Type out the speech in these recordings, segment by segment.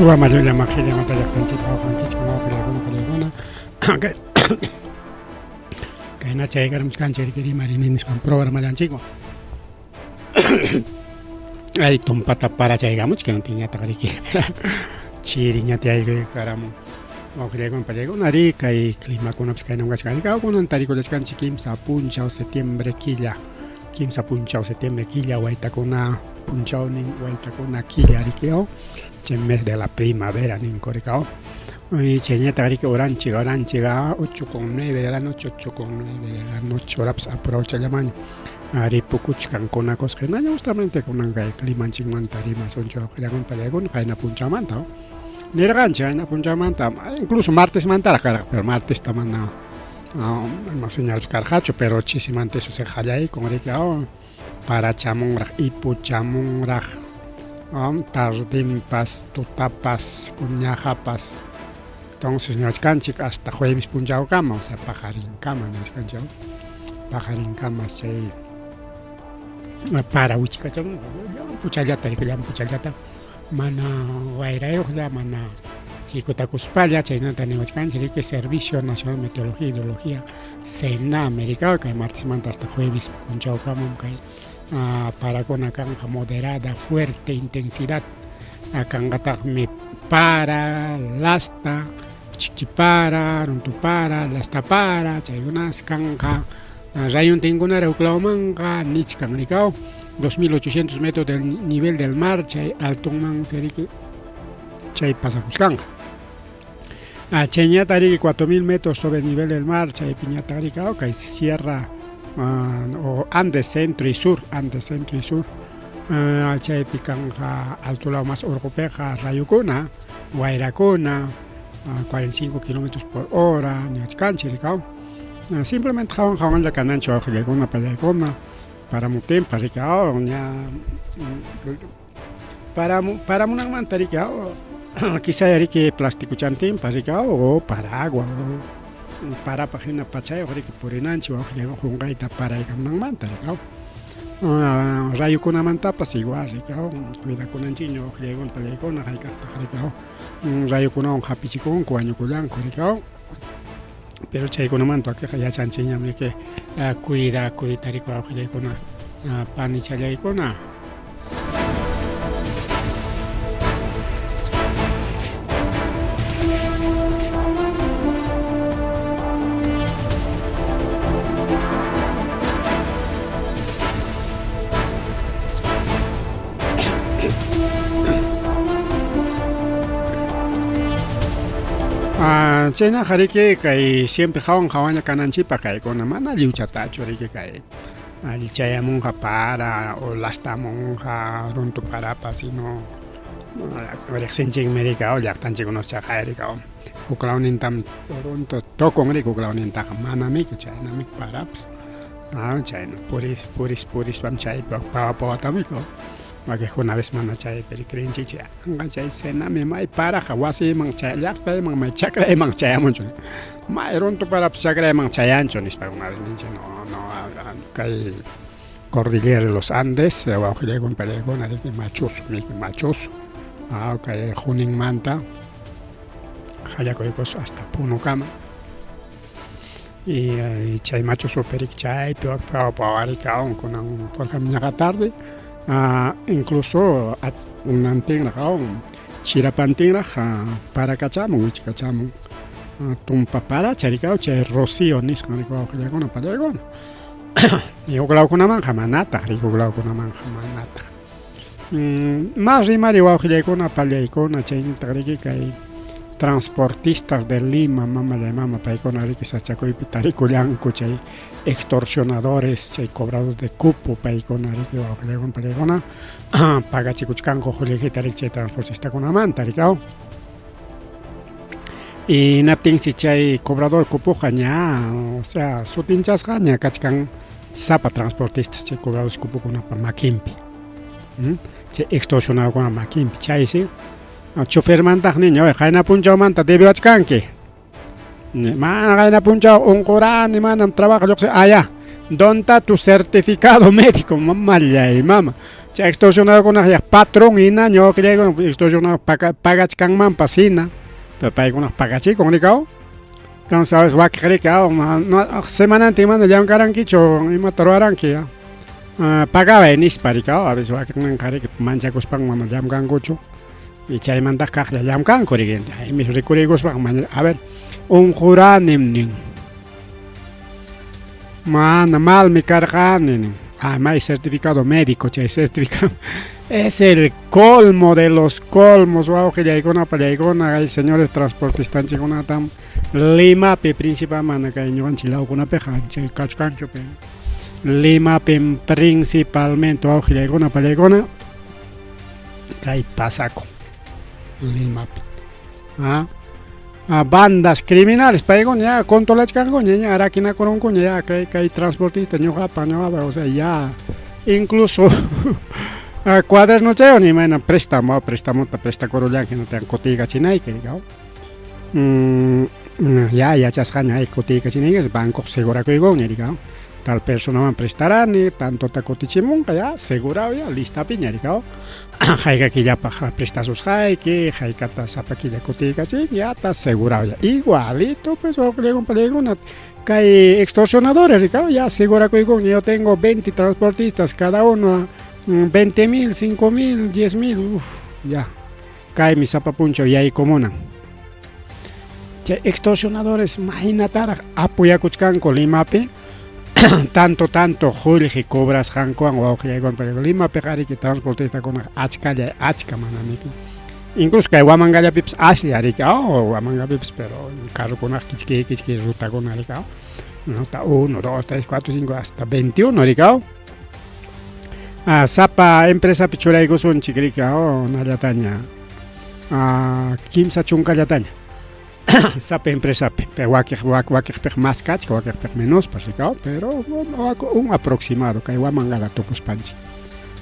Suwa mallulla maqilla matallaqtanchik wawqankichik wawqillaykuna pallaykuna kayna chaykaramchkanchik riki rimarini nisqan programallanchikwan ay tumpata parachaykamuchkan tiñataq riki chiriña tiyaykaykaramun wawqillaykuna pallaykuna ari kay climakunapas kaynam kachkan riki kunan tarikullachkanchik kimsa punchaw septiembre killa kimsa punchaw septiembre killa waytakuna punchawnin waytakuna killa riki chay mes de la primavera ninku riki chayñataq riki horanchik horanchik 8:09 de la noche 8:09 de la noche horapas apurawchallamaña ripukuchkan kunakusqa hinaña justamente kunan kay climanchikmanta rimasunchik wawqillaykuna pallaykuna qayna punchawmanta nirqanchik qayna punchawmanta incluso martesmantaraq karqa pero martesta mana ima señalpas karqachu pero chisimanta eso se qallaykun riki parachamunraq ipuchamunraq tardinpas tutapas ñaqapas entonces niwachkanchik hasta jueves punchawkama o sea paqarinkama niwachkanchik paqarinkama chay para wichikachamunqa llampuchallata riki llampuchallata mana wayrayuqlla mana hikutakuspalla chaynata niwachkanchik riki Servicio Nacional de Meteorología y Hidrología SENAMH riki kay martesmanta hasta jueves punchawkamam kay parakuna kanqa moderada fuerte intensidad kanqataqmi para lasta chichipara runtupara lastapara chaykunas kanqa rayuntinkunara huklawmanqa nichkan rikaw 2800 metros del nivel del mar chay altonmansi riki chay pasakuchkanqa chayñataq riki 4000 metros sobre el nivel del mar chaypiñataq riki kay sierra o Andes centro y sur Andes centro y sur chaypi kanqa alto law mas urqupiqa rayukuna wayrakuna 45 kilómetros por hora niwachkanchik rikaw simplemente qawan qawanlla kananchik wawqillaykuna pallaykuna paramutinpas riki ña paramunanmanta riki quizá riki plastikuchantinpas riki o paragua o parapaq hina pachayuq riki purinanchik wawqillaykuna qunqayta paraykamunanmanta riki rayukunamantapas igual riki cuidakunanchikña wawqillaykuna pallaykuna hayk'aqtaq riki rayukunawan hapichikunku wañukullanku riki pero chaykunamanta wakinqa yachanchikñam riki cuidakuyta riki wawqillaykuna panichallaykuna. Chaynaqa riki kay siempre hawan hawanlla kananchikpaq kaykuna mana lliwchatachu riki kay allichayamunqa para o lastamunqa runtu parapas sino riqsinchikmi riki llaqtanchikkunapas chaqay riki huklawnintam runtu tukun riki huklawnintaqa manamiki chaynamiki parapas chayna puris puris purispam chaypi pawa pawatamiki wakinkuna a veces mana chaypi creenchikchu yanqa chay cenami may paraqa wasiyman chay llaqtayman may chakrayman chayamunchu may runtu parapas chakrayman chayanchu nispa ninchik no no kay cordillera de los Andes wawqillaykuna pallaykuna riki machusu riki machusu kay Juninmanta qallakuykus hasta Punukama y chay machusupi riki chaypi pawa pawarikawan kunan por ejemplo ñaqa tarde incluso unantinraq chirapantinraq parakachamun wichikachamun tumpa paracha riki chay rocío nisqan riki wawqillaykuna pallaykuna y huklawkunamanqa manataq riki huklawkunamanqa manataq mas rimari wawqillaykuna pallaykuna chaynataq riki kay transportistas de Lima mamallay mama paykuna riki sachakuypi tarikullanku chay extorsionadores chay cobradores de cupo paykuna riki wawqillaykuna pallaykuna pagachikuchkanku qullqita riki chay transportistakunamanta riki aw hinaptinsi chay cobrador cupoqa ña o sea sutinchasqaña kachkan sapa transportistas chay cobradores cupokunapa makinpi chay extorsionadorkunapa makinpi chaysi chofermantaq niña oye qayna punchawmanta debiwachkanki mana qayna punchaw unqurani manam trabajo lluqsi ah ya donta tu certificado médico mamallay mama. Chay extorsionadorkunaqa ya patrón hina ñuqallaykuna extorsionador pagachkanmanpas hina, pero paykunaqa pagachikun rikaw. Entonces a veces wakiq rikaw, semanantin mana llamkarankichu, imata ruwaranki ya. Pagaway nispa rikaw, a veces wakinninqa riki manchakuspanku mana llamkankuchu. Y chaymantaq kaqlla llamkanku riki. Chaymi rikuriykuspaqa a ver, unquranim nin. Mana malmi karqani nin. Ah, may certificado médico, chay certificado. Es el colmo de los colmos, wawqillaykuna, pallaykuna, ay señores transportistanchikkunatam Limapi principal mana kay ñuqanchik lawkunapiqa chay kachkanchu, pero Limapim principalmente wawqillaykuna, pallaykuna kay pasakun Limapi. Ah, bandas criminales paykuna ya controlachkankuña, ña rakinakurunkuña ya kay kay transportista ñuqapa ñuqapa, o sea ya incluso cuadernochawan imayna préstamo prestamota prestakurullanki hinata kutiykachinayki rikaw. Ya yachasqaña hay kutiykachinayki bancoq segurakuykunña rikaw. Tal personaman prestarani, tantota kutichimunqa ya segurado ya listapiña rikaw. Hayka killapaq prestasusqayki, haykata sapa killa kutiykachin, ya está asegurado ya. Igualito pues wawqillaykuna kay extorsionadores rikaw ya segurakuykunña yo tengo 20 transportistas cada uno 20 mil, 5 mil, 10 mil, uf, ya. Kaymi sapa punchaw yaykumunan. Chay extorsionadores mahinataraq apoyakuchkanku Limapi tanto tanto qullqi cobrasqankuwan wawqillaykuna Limapiqa riki transportistakunaqa achkalla achka manamiki. Incluso kay Huamangallapipas aslla riki, oh, Huamangapipas pero carrokunaqa kichki kichki rutakuna riki, ruta 1, 2, 3, 4, 5 hasta 21 riki. Sapa empresapi churaykusunchik riki, oh, nallataña kimsa chunkallataña sapa empresapi, pero wakiq wakiqpiqa más kachka, wakiqpiqa menospas riki, pero un aproximado kay Huamangala tukuspanchik.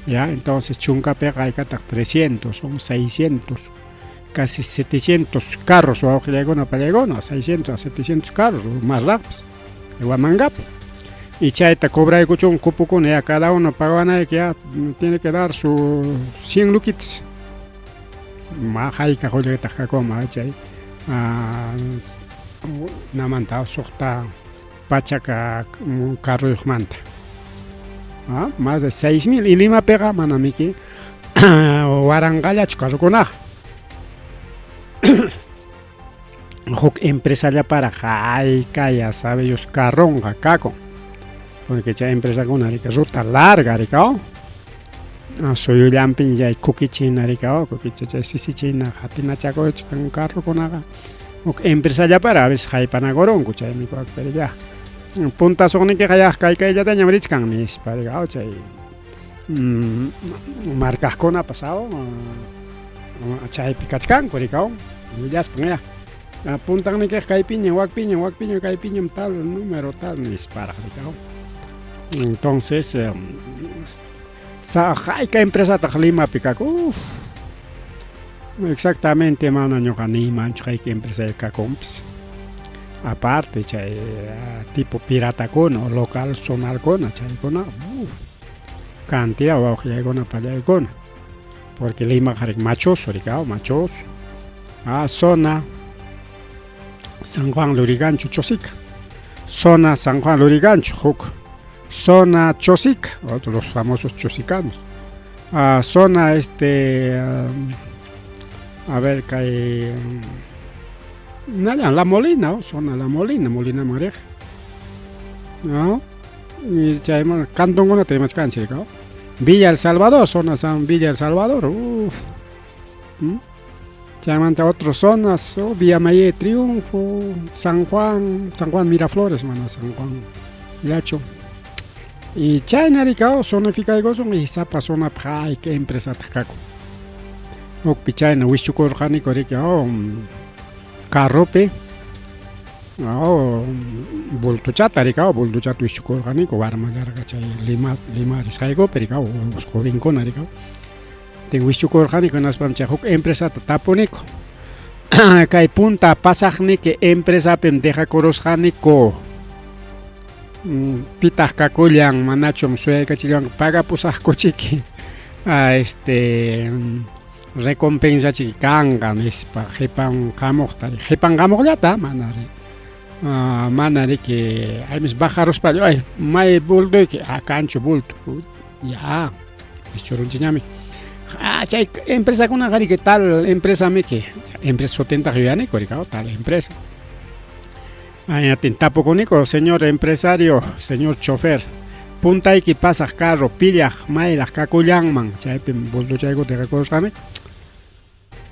Ya, entonces chunkapiqa haykataq 300, son 600, casi 700 carros wawqillaykuna pallaykuna, 600 a 700 carros más raqpas kay Huamangapi. Y chayta cobraykuchun cupukuna ya cada uno pagawanayki ya tiene que dar su 100 luquitas. Ma hayka qullqitaq kakuma chay namanta suqta pachak carroyuqmanta. Más de 6000 y Limapiqa manamiki waranqallachu carrokunaqa. Huk empresallaparaq hayka ya sabe Dios carronqa kakun. Porque chay empresakuna riki ruta larga rikaw. Suyullanpi chay kukichina rikaw, kukicha chay sisichina qatinachakuchkan carrokunaqa. Huk empresallapara a veces haypanakurunku chaymi pero ya. Puntasuqnikiqa ya kay kayllatañam richkan nispa rikaw chay markaqkunapas chaypi kachkanku rikaw willaspan ya. Puntannikiqa kaypiñam, wakpiñam, wakpiñam, kaypiñam tal número tal nisparaq rikaw. Entonces sa hayka empresataq Limapi kakun, uf. Exactamente mana ñuqa niymanchu hayka empresa kakunpas. Aparte chay tipo piratakuna o local zonalkuna chaykuna, uf, cantidad wawqillaykuna pallaykuna. Porque Limaqa riki machoso rikaw, machoso. Zona San Juan Lurigancho Chosica. Zona San Juan Lurigancho, huk. Zona Chosica, otro, los famosos chosicanos. Zona a ver, kay nallan La Molina, oh, zona La Molina, Molina riq. ¿No? Y chayman cantonkunata rimachkanchik rikaw. Villa El Salvador, zona San Villa El Salvador, uf. Chaymanta otras zonas, oh, Villa María Triunfo, San Juan, San Juan Miraflores, mana San Juan Llacho. Y chayna rikaw zonificaykusun y sapa zonapaq hayka empresataq kakun. Hukpi chayna wischukurqaniku riki, oh, carropi, oh, bultuchata rikaw, bultuchata wischukurqaniku warmallarqa chay Lima Lima risqaykupi rikaw, jovenkuna rikaw. Tin wischukurqaniku hinaspam chay huk empresata tapuniku. Kay punta pasaqniki empresapim dejakurusqaniku. Pitaq kakullan manachum suyaykachillanku pagapusaqkuchiki. Este recompensachik kanqa nispa qhipan qamuqta qhipan qamuqllata mana ri mana riki aymis bajaruspalla ay may bultuyki ah kanchu bulto ya churunchikñami ah chay empresakunaqa riki tal empresamiki empresa sutintaq yuyaniku riki tal empresa Añatin tapukuniku señor empresario señor chofer puntayki pasaq carro pillaq mayraq kakullanman chaypim bultochaykuta rikurqani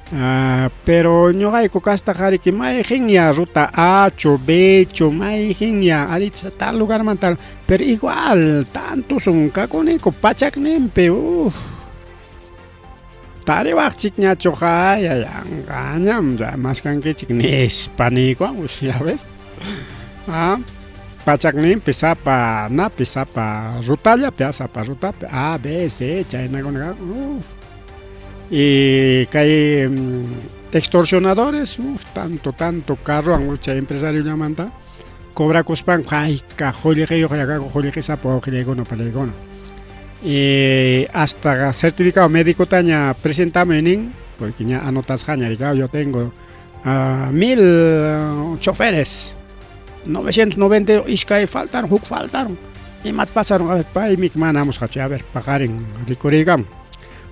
Ah, pero ñuqayku kastaqa riki mayqinña ruta Achu, Bchu, mayqinña ari tal lugarman tal, pero igual tanto son kakuniku pachakninpi, uf. Tariwaqchikñachuqa ay ay anqañam maskankichik nispa niykuwan ya ves. Ah, pachakninpi sapa napi sapa rutallapi ah, sapa rutapi A, B, C chaynakuna uf. Y kay extorsionadores uf tanto tanto carrowan chay empresariokunamanta cobrakuspanku hayka qullqiyuqlla kanku qullqisapa wawqillaykuna pallaykuna y hasta certificado medicotaña presentamuy nin porque ña anotasqaña rika yo tengo 1000 choferes 990 iskay faltaron huk faltaron imat pasaron a ver paymi mana hamusqachu a ver paqarin rikuriykamun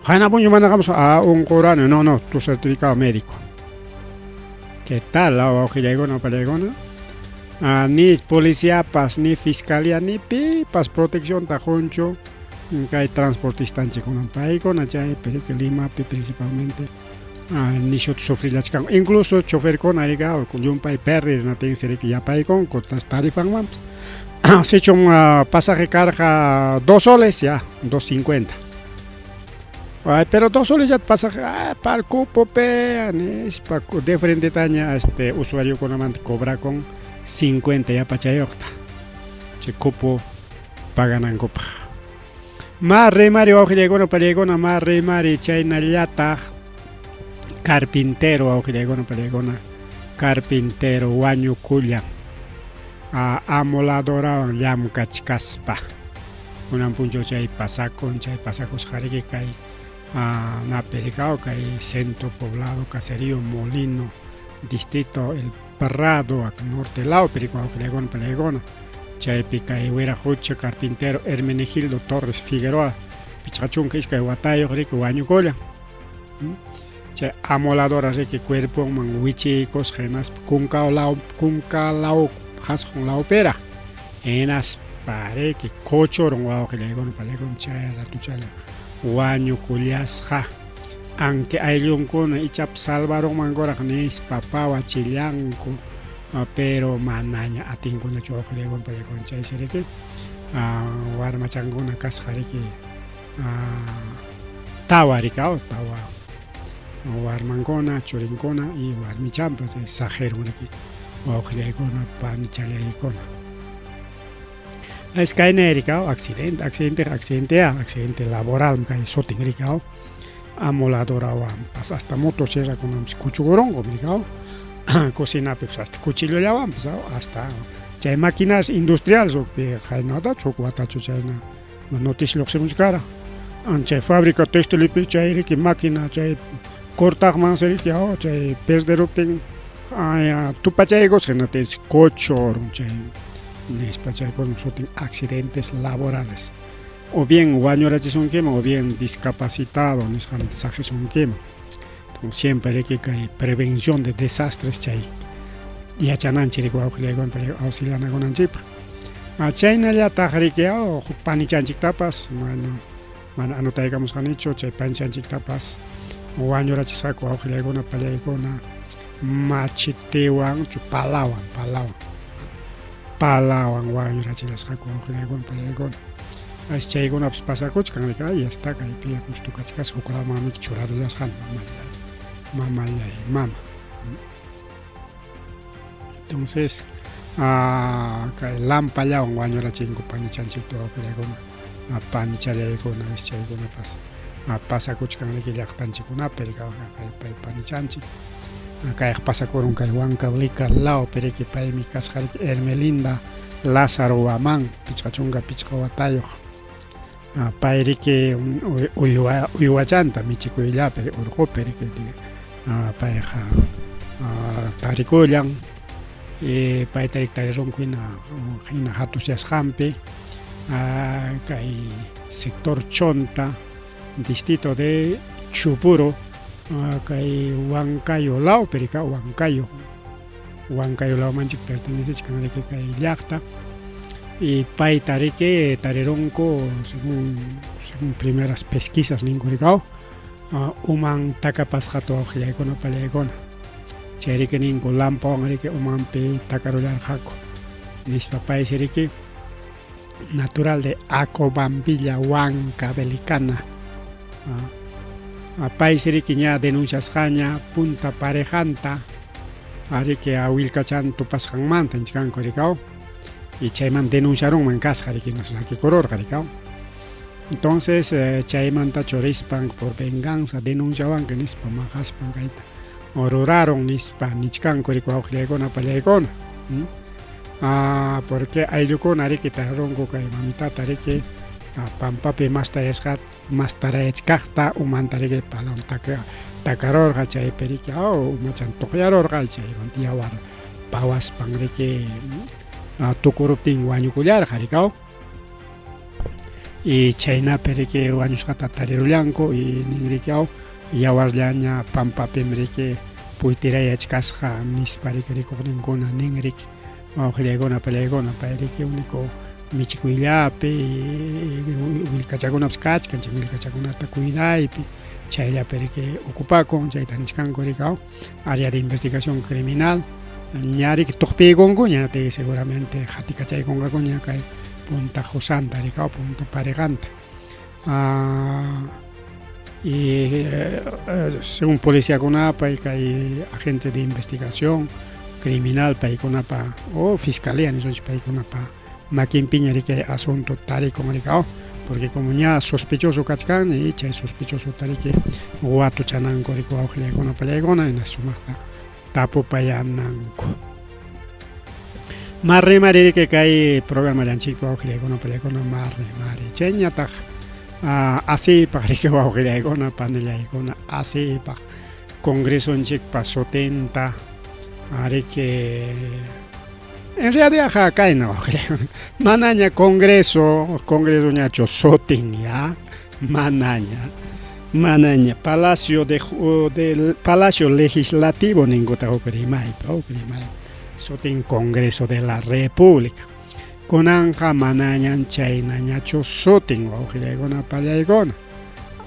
qayna punchaw mana hamusqa a unqurani no no tu certificado médico ¿Qué tal, wawqillaykuna pallaykuna? Ah, ni policiapas, ni fiscalía, ni pipas proteccionta qunchu kay transportistanchikkuna paykuna chaypi riki Limapi principalmente ah, nishuta sufrillachkanku incluso choferkuna rika llumpay perdir natinsi riki yapaykunku tarifanmanpas sichum pasaje karqa 2 soles ya 2.50 Ay, pero 2 soles pasaje ah, pal cupo pe nispa de frentetaña este usuariokunamanta cobrakun 50 yapachayuqta chay cupo paganankupaq. Ma rimari wawqillaykuna pallaykuna ma rimari chaynallataq carpintero wawqillaykuna pallaykuna carpintero wañukullan amoladorawan llamkachkaspa kunan punchaw chay pasakun chay pasakusqariki kay Napericao kay centro poblado caserío Molino distrito El Prado norte lawpi riki wawqillaykuna pallaykuna chaypi kay Wiraqucha carpintero Hermenegildo Torres Figueroa 52 watayuq riki wañukullan chay amoladora riki cuerponman wichiykusqa hinaspa kunka law kunka law qhasqun lawpiraq hinaspa riki kuchurun wawqillaykuna pallaykuna chay ratuchalla wañukullasqa anki ayllunkuna ichapas salvarunmankuraq nispa pawachillanku pero manaña atinkuñachu wawqillaykuna pallaykuna chaysi riki warmachankuna kasqa riki tawa riki tawa warmankuna churinkuna y warmichanpas chay saqirun riki wawqillaykuna panichallaykuna es kayna riki accidente accidente accidente accidente laboral kay sutin riki amoladorawanpas hasta motosierrakunapas kuchukurunku riki cocinapipas hasta cuchillollawanpas hasta chay máquinas industriales hukpi qaynatachu huk watachu chayna noticia lluqsimuchkara chay fábrica textilpi chay riki máquina chay cortaqman riki chay perderuptin tupachaykusqa hinatinsi kuchurun chay nispa chaykunam sutin accidentes laborales o bien wañurachisunkiman o bien discapacitado nisqan saqisunkiman siempre riki kay prevención de desastres chay yachananchik riki wawqillaykuna auxilianakunanchikpaq chaynallataq riki huk panichanchiktapas mana mana anotaykamusqanichu chay panichanchiktapas wañurachisqaku wawqillaykuna pallaykuna machetewan chu palawan palawan palawan wañurachillasqaku wawqillaykuna pallaykuna as chaykunapas pasakuchkan riki ay ya está kaypi justo kachkasqa huk lawmanmi churarullasqani mamallay mamallay mama entonces kay lampallawan wañurachinku panichanchikta wawqillaykuna panichallaykuna chaykunapas pasakuchkan riki llaqtanchikkunapi riki kay panichanchik kayqa pasakurun kay Huancavelica lawpi riki paymi kasqa riki Hermelinda Lázaro Huamán 55 watayuq. Pay riki uywa uywachanta michikuyllapi urqupi riki payqa tarikullan y payta riki tarirunku hina hina hatusyasqanpi kay sector Chonta distrito de Chupuro kay Huancayo lawpi riki Huancayo Huancayo lawmanchik pertenecechkan riki kay llaqta y payta riki tarirunku según según primeras pesquisas ninku rikaw uman takapasqata wawqillaykuna pallaykuna chay riki ninku lampawan riki umanpi takarullarqaku nispa paysi riki natural de Acobambilla Huancavelicana paysi riki ña denunciasqaña punta parejanta ariki awilkachan tupasqanmanta nichkanku rikaw y chayman denunciarunman kasqa riki rakikururqa rikaw entonces chaymanta churispan por venganza denunciawanki nispa maqaspan kayta rurarun nispa nichkanku riki wawqillaykuna pallaykuna ah, porque ayllukuna riki tarurunku kay mamitata riki pampapi mastayasqa mastarayachkaqta umanta riki palawan takarurqa chaypi riki aw umachan tuqyarurqa chaymanta yawar pawaspan riki tukuruptin wañukullarqa rikaw y chaynapi riki wañusqata tarirullanku y nin riki aw yawarllaña pampapim riki puytirayachkasqa nispa riki rikuqninkuna nin riki wawqillaykuna pallaykuna pay riki único michikuyllapi willkachakunapas kachkan chay willkachakunata cuidaypi chayllapi riki ocupakun chayta nichkanku riki aw área de investigación criminal ña riki tuqpiykunkuña seguramente qatikachaykunqakuña kay punta qusanta riki aw punta pareqanta y según policiakunapa y kay agente de investigación criminal paykunapa o fiscalía nisunchik paykunapa makinpiña riki kay asunto tarikun riki aw porque como ña sospechoso kachkan y chay sospechosota riki watuchananku riki wawqillaykuna pallaykuna hina sumaqta tapupayananku. Marrimari riki kay programallanchikpi wawqillaykuna pallaykuna marrimari chayñataq asiypaq riki wawqillaykuna panillaykuna asiypaq congresonchikpa sutinta riki en realidadqa kayna wawqillaykuna manaña congreso congresoñachu sutin ya manaña manaña palacio de del palacio legislativo ninkuta huk rimaypi huk rimaypi sutin congreso de la república kunanqa manañan chaynañachu sutin wawqillaykuna pallaykuna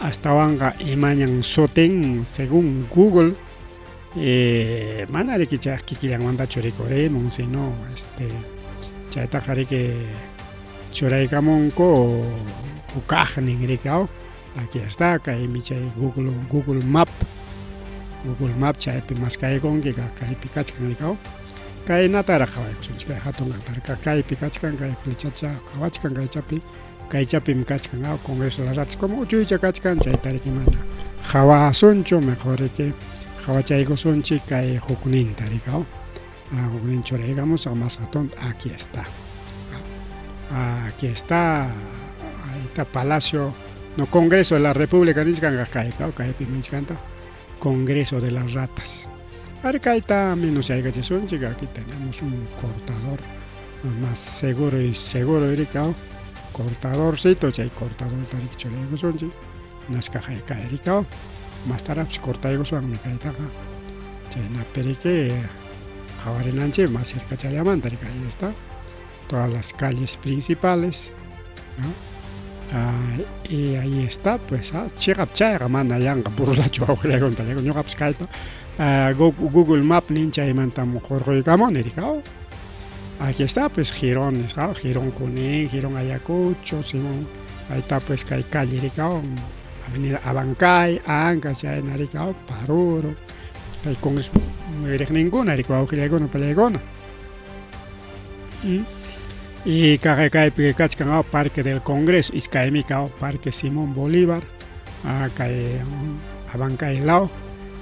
astawanqa imañan sutin según Google mana riki chay kikillanmantachu rikurimun sino este chaytaqa riki churaykamunku hukaqnin riki aw aquí está kaymi chay Google Google Map Google Map chaypi maskaykunki kaypi kachkan riki aw kaynataraq qhawaykusunchik kay hatun kaypi kachkan kay flechacha qhawachkan kaychapi kaychapim kachkan aw Congreso de las Ratas como uchuycha kachkan chayta riki mana qhawasunchu mejor riki qhawachaykusunchik kay hukninta riki aw huknin churaykamusaq más hatun aquí está aquí está ahí está Palacio no Congreso de la República nichkan kaypi aw kaypi nichkantaq Congreso de las Ratas ari kayta menos aykachisunchik aquí tenemos un cortador más seguro y seguro riki aw cortadorcito chay cortadorta riki churaykusunchik naskaq kay riki aw mastaraqpis cortaykusunmi kaytaqa chaynapi riki qhawarinanchik más cercachallamanta riki ahí está todas las calles principales ¿no? Y ahí está pues chiqap chayqa mana yanqa burlachu wawqillaykuna ñuqapas kayta Google Map nin chaymantam hurquykamuni riki aw aquí está pues Jirón nisqa Jirón Junín Jirón Ayacucho Simón ahí está pues kay calle riki aw Avenida Abancay Ancash chayna riki aw Paruro kay Congreso riqninkuna riki wawqillaykuna pallaykuna y kaqay kaypi kachkan aw Parque del Congreso iskaymi kaw Parque Simón Bolívar kay Abancay law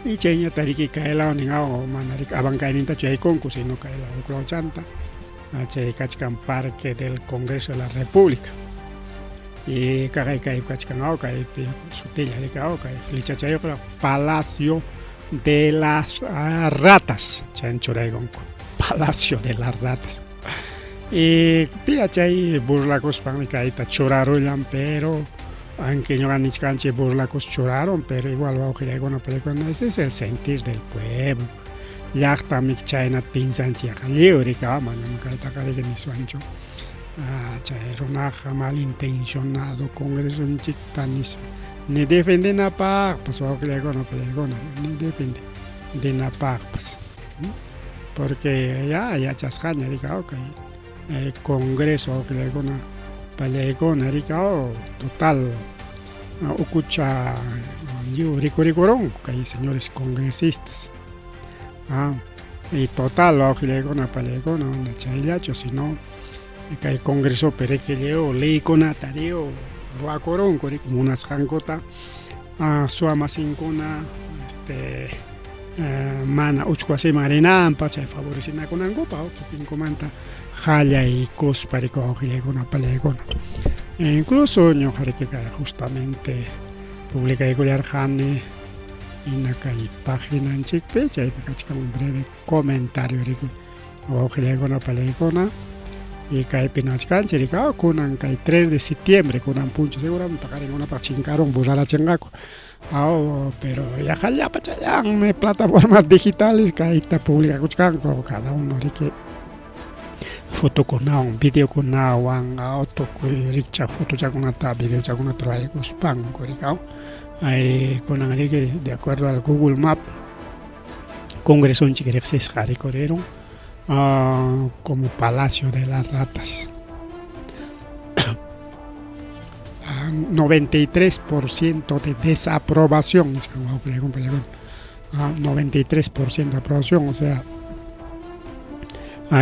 y chayñata riki kay law nin aw mana riki Abancaynintachu yaykunku sino kay law huk lawchanta chay kachkan Parque del Congreso de la República. Y kaqay kaypi kachkan aw kaypi sutilla riki aw kay flechachayuqla Palacio de las Ratas chayna churaykunku Palacio de las Ratas. Y piya chay burlakuspanmi kayta churarullan pero aunque ñuqa nichkanchik burlakus churarun pero igual wawqillaykuna paykuna ese es el sentir del pueblo llaqtami chaynata pinsanchik yaqa lliw riki manam kaytaqa riki niswanchu chay runaqa malintencionado congresonchikta nispa ni defendenapaqpas wawqillaykuna paykuna ni defendenapaqpas porque ya yachasqaña riki kay congreso wawqillaykuna pallaykuna riki total ukucha lliw rikurikurunku kay señores congresistas y total wawqillaykuna pallaykuna mana chayllachu sino kay congresopi riki lliw leykunata lliw ruwakurunku riki munasqankuta suwamasinkuna este mana uchku wasiman rinanpaq chay favorecinakunankupaq kikinkumanta qallaykuspa riki wawqillaykuna pallaykuna incluso ñuqa riki kay justamente publicaykullarqani hina kay paginanchikpi chaypi kachkan un breve comentario riki wawqillaykuna pallaykuna y kaypi nachkanchik riki kunan kay 3 de septiembre kunan punchaw seguramente paqarinkunapaq chinkarun borrarachinqaku pero yaqa llapachallanmi plataformas digitales kayta publicakuchkanku cada uno riki fotokunawan videokunawan tukuy rikchaq fotochakunata videochakunata ruraykuspanku riki ay kunan riki de acuerdo al Google Map congresonchik riqsisqa rikurirun como Palacio de las Ratas 93% de desaprobación 93% de aprobación o sea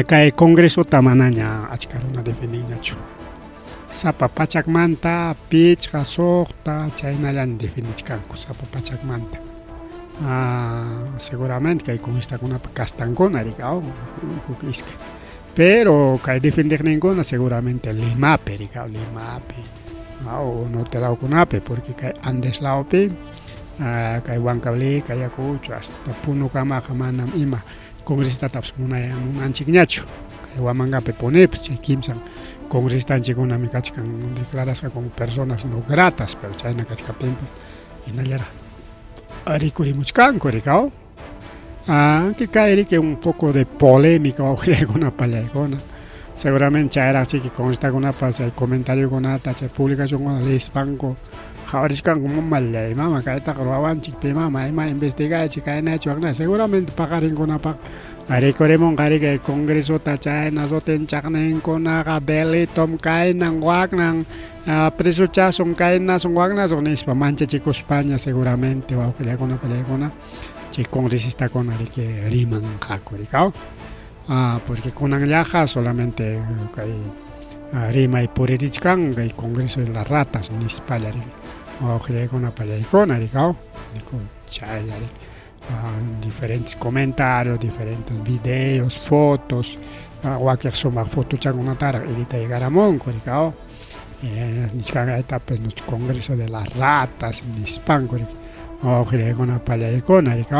kay congresota manaña achka runa defendinñachu sapa pachakmanta pichqa suqta chaynallami defendichkanku sapa pachakmanta seguramente kay comunistakunapa castankuna riki huk iskay pero kay defendeqninkuna seguramente Limapi riki Limapi o norte lawkunapi porque kay Andes lawpi kay Huancavelica, Ayacucho hasta Punukamaqa manam ima congresistatapas munanchikñachu kay Huamangapi punipas chay kimsan congresistanchikkunami kachkan declarasqa como personas no gratas pero chayna kachkaptinpas hinallaraq rikurimuchkanku riki aunque kay riki un poco de polémica wawqillaykuna pallaykuna seguramente chayraqchiki congresistakunapas chay comentariokunata chay publicacionkunata leespanku qhawarichkanku mamallay mama kaytaqa ruwawanchik pi mama ima investigaychik kaynaychik waknaychik seguramente paqarinkunapaq rikurimunqa riki kay congresota chayna sutinchaqninkunaqa delitom kaynan waknan presochasun kaynasun waknasun nispa manchachikuspaña seguramente wawqillaykuna pallaykuna chay congresistakuna riki rimanqaku riki porque kunanllaqa solamente kay rimay puririchkan kay congreso de las ratas nispalla riki wawqillaykuna pallaykuna riki chaylla riki diferentes comentarios diferentes videos fotos wakiq sumaq fotochakunataraq editayaramunku riki nichkan pues nuestro congreso de las ratas nispanku riki wawqillaykuna pallaykuna riki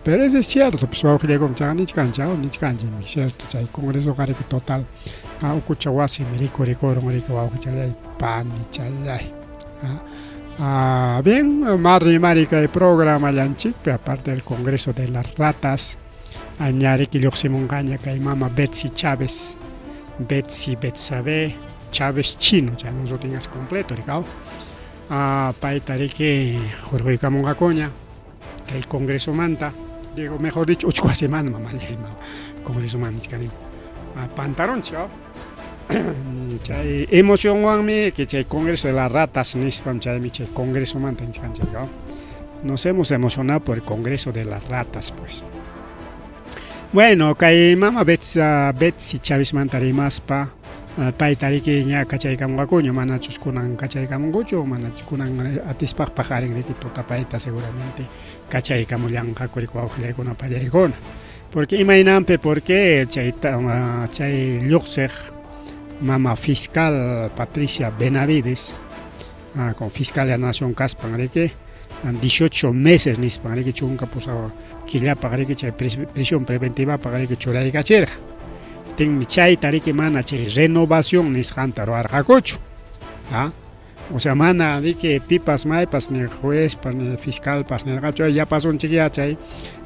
pero eso es cierto pues wawqillaykuna chaqa nichkanchik nichkanchikmi cierto chay congresoqa riki total ukucha wasimi rikurikurun riki wawqichallay panichallay bien más rimari kay programallanchikpi aparte del congreso de las ratas ña riki lluqsimunqaña kay mama Betsy Chávez Betsy Betsabe Chávez Chino chayman sutinqa completo riki payta riki hurquykamunqakuña kay congresomanta digo mejor dicho uchku wasimanta mamallay congresomanta nichkani pantarunchik chay emocionwanmi que chay congreso de las ratas nispam chaymi chay congresomanta nichkanchik nos hemos emocionado por el congreso de las ratas pues bueno kay mama Betsy Chavezmanta rimaspa payta riki ña kachaykamunqakuña manachus kunan kachaykamunkuchu manachus kunan atispaq paqarin riki tutapayta seguramente kachaykamullanqaku riki wawqillaykuna pallaykuna porque imaynanpi porque chay chay lluqsiq mama fiscal Patricia Benavides con fiscal de la nación kaspan riki 18 meses nispan riki 18 killapaq riki chay prisión preventivapaq riki churaykachirqa. Tinmi chayta riki mana chay renovación nisqanta ruwarqakuchu. ¿Ah? O sea, mana riki pipas maypas ni juezpas ni fiscalpas nirqachu yapasunchikyá chay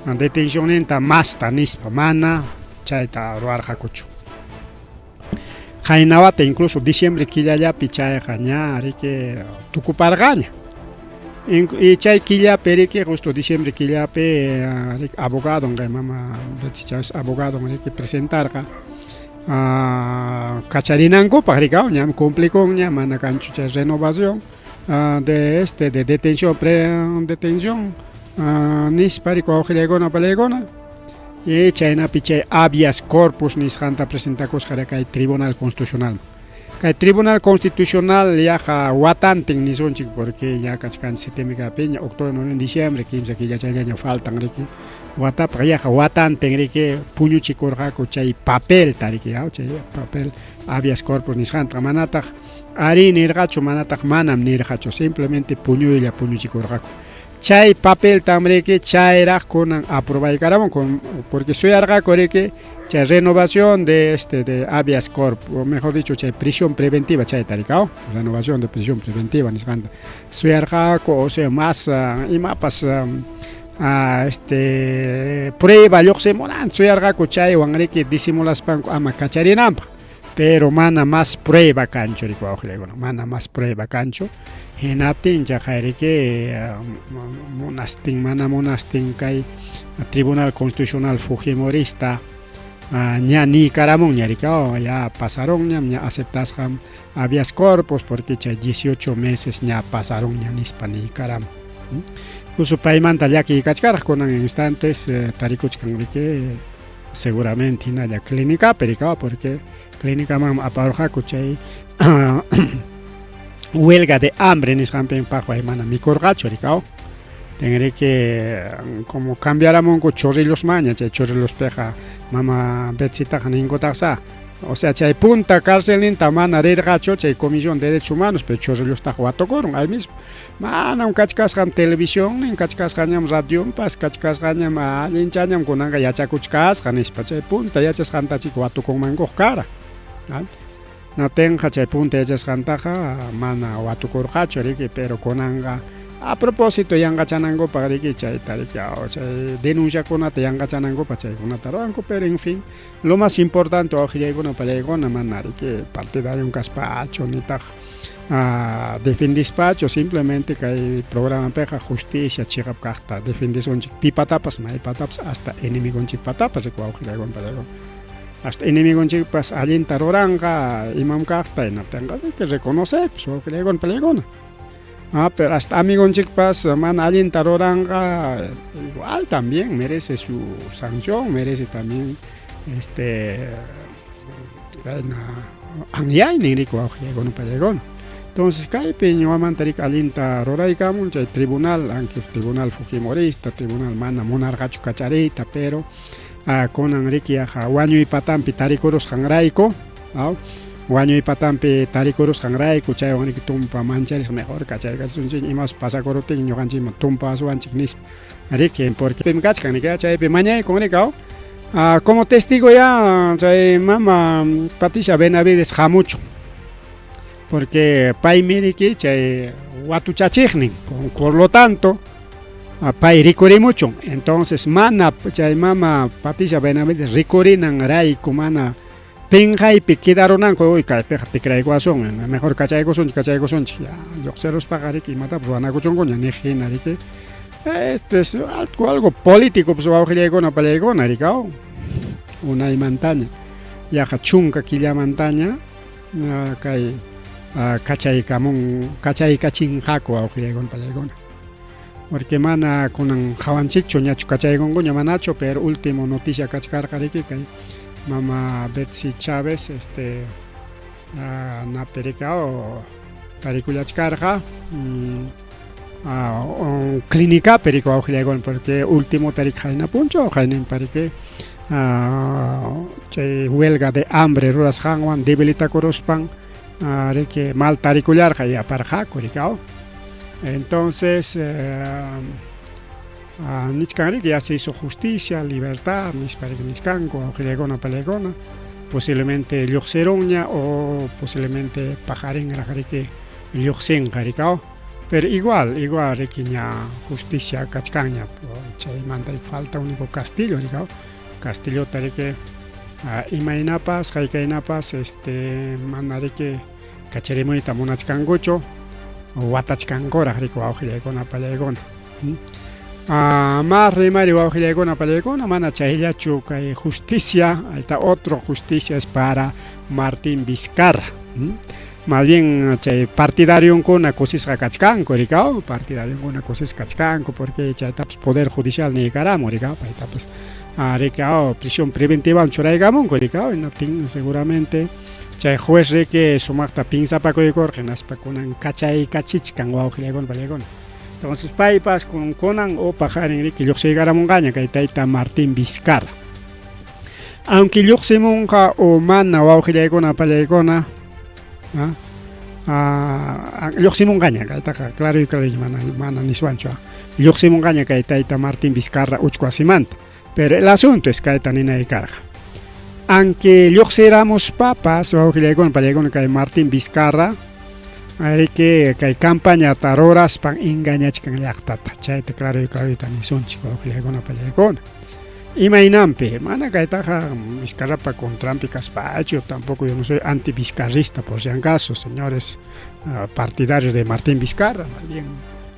detencionninta masta nispa, mana chayta ruwarqakuchu. Qayna wata incluso diciembre killallapi chayqa ña riki tukuparqaña. Y chay killapi riki justo diciembre killapi riki abogadon kay mama Betsy Chávez abogadon riki presentarqa kacharinankupaq riki ñam cumplikunña mana kanchu chay renovación de este de detención pre detención nispa riki wawqillaykuna pallaykuna. Y chaynapi chay habeas corpus nisqanta presentakusqa kay Tribunal Constitucional. Kay Tribunal Constitucional yaqa watantin nisunchik porque ya kachkan septiembre kapiña, octubre, noviembre, diciembre, kimsa killachallaña faltan riki. Watapaq yaqa watantin riki puñuchikurqaku chay papelta riki, chay papel habeas corpus nisqanta manataq arí nirqachu, manataq manam nirqachu, simplemente puñuylla puñuchikurqaku. Chay papeltam riki chayraq kunan aprobaykaramun porque suyarqaku riki chay renovación de este de habeas corpus, o mejor dicho chay prisión preventiva chayta riki, renovación de prisión preventiva nisqanta suyarqaku, o sea más imapas este prueba lluqsimunanta suyarqaku chaywan riki disimulaspanku ama kacharinanpaq, pero mana más prueba kanchu riki wawqillaykuna, mana más prueba kanchu. Hinaptin chaqay riki munastin mana munastin kay Tribunal Constitucional Fujimorista ña niykaramunña riki, ya pasarunñam, ña aceptasqam habeas corpus porque chay 18 meses ña pasarunña nispa niykaramun. Incluso paymanta llakiy kachkaraq kunan instantes tarikuchkan riki seguramente hinalla clínicapi riki, porque clínicaman aparurqaku chay huelga de hambre nisqanpin paqway mana mikurqachu riki. Tenriki como cambiaramunku Chorrilosmaña, chay Chorrillospiqa mama Betsytaqa ninkutaqsa. O sea, chay punta carcelninta mana rirqachu chay Comisión de Derechos Humanos, pero Chorrillostaqa watukurun ahí mismo. Manam kachkasqam televisionnin, kachkasqañam radionpas, kachkasqañam allinchañam kunanqa yachakuchkasqa nispa chay punta yachasqantachik watukunmankuq kara. Natinqa chay punta yachasqantaqa mana watukurqachu riki, pero kunanqa a propósito yanqachanankupaq riki chayta riki, chay denunciakunata yanqachanankupaq chaykunata ruwanku, pero en fin, lo más importante wawqillaykuna pallaykuna mana riki partidario kaspachu nitaq defendispachu, simplemente kay programapiqa justicia chiqap kaqta defendisunchik pipatapas maypatapas hasta enemigonchikpatapas riki wawqillaykuna pallaykuna. Hasta enemigonchikpas allinta ruranqa imam kaqta hinaptinqa hay que reconocer pues wawqillaykuna pallaykuna. Pero hasta amigonchikpas mana allinta ruranqa igual también merece su sanción, merece también este kayna anyaynin riki wawqillaykuna pallaykuna. Entonces kaypi ñuqamanta riki allinta ruraykamun chay tribunal, aunque tribunal fujimorista, tribunal mana munarqachu kachariyta, pero kunan riki yaqa wañuy patanpi tarikurusqanrayku, wañuy patanpi tarikurusqanrayku chaywan riki tumpa mancharisqa mejor kachaykachisunchik imapas pasakuruptin ñuqanchikman tumpa asuwanchik nispa riki, porque pim kachkan riki chaypi mañaykun riki, como testigo ya chay mama Patricia Benavides hamuchun, porque paymi riki chay watuchachiqnin, por lo tanto pay rikurimuchun. Entonces mana chay mama Patricia Benavides rikurinanrayku mana pinqaypi quedarunanku, uy kaypiqa tikraykuwasun, mejor kachaykusunchik kachaykusunchik ya lluqsiruspaqa riki imatapas ruwanakuchunkuña niq hina riki. Este es algo político pues wawqillaykuna pallaykuna riki, unaymantaña yaqa 10 killamantaña kay kachaykamun kachaykachinqaku wawqillaykuna pallaykuna. Porque mana kunan qawanchikchu ñachu kachaykunkuña manachu, pero último noticia kachkarqa riki kay mama Betsy Chávez este napi riki tarikullachkarqa clínicapi riki wawqillaykuna, porque último riki qayna punchaw qayninpa riki Chay huelga de hambre rurasqanwan debilitakuruspan riki mal tarikullarqa y aparqaku riki aw. Entonces nichkan riki ya se hizo justicia, libertad nispa riki nichkanku awqillaykuna palaykuna posiblemente lluqsirunña o posiblemente paqarinraq riki lluqsinqa riki aw. Pero igual, igual riki ña justicia kachkanña chaymanta falta único Castillo riki aw. Castillota riki imaynapas haykaynapas este mana riki kacharimuyta munachkankuchu watachkankuraq riki wawqillaykuna pallaykuna. Más rimari wawqillaykuna pallaykuna mana chayllachu kay justicia, ahí otro justicia es para Martín Vizcarra. Más bien chay partidariunkuna kusisqa kachkanku riki partidariunkuna kusisqa kachkanku porque chaytapas poder judicial niykaramun riki paytapas riki prisión preventivawan churaykamunku riki hinaptin seguramente chay juez riki sumaqta pinsapakuykurqa hinaspa kunan kachaykachichkan wawqillaykuna pallaykuna. Entonces paypas kunan o paqarin riki lluqsiykaramunqaña kay tayta Martín Vizcarra. Aunque lluqsimunqa o mana wawqillaykuna pallaykuna lluqsimunqaña kaytaqa claro y claro mana mana niswanchu lluqsimunqaña kay tayta Martín Vizcarra uchku wasimanta. Pero el asunto es kayta ninay karqa. Aunque lluqsiramuspapas wawqillaykuna pallaykuna kay Martín Vizcarra riki kay campañata ruraspan engañachkan llaqtata chayta claro y clarita nisunchik wawqillaykuna pallaykuna. Imaynanpi mana kaytaqa Vizcarrapa contranpi kaspachu tampoco yo no soy anti-vizcarrista por si acaso señores partidarios de Martín Vizcarra más bien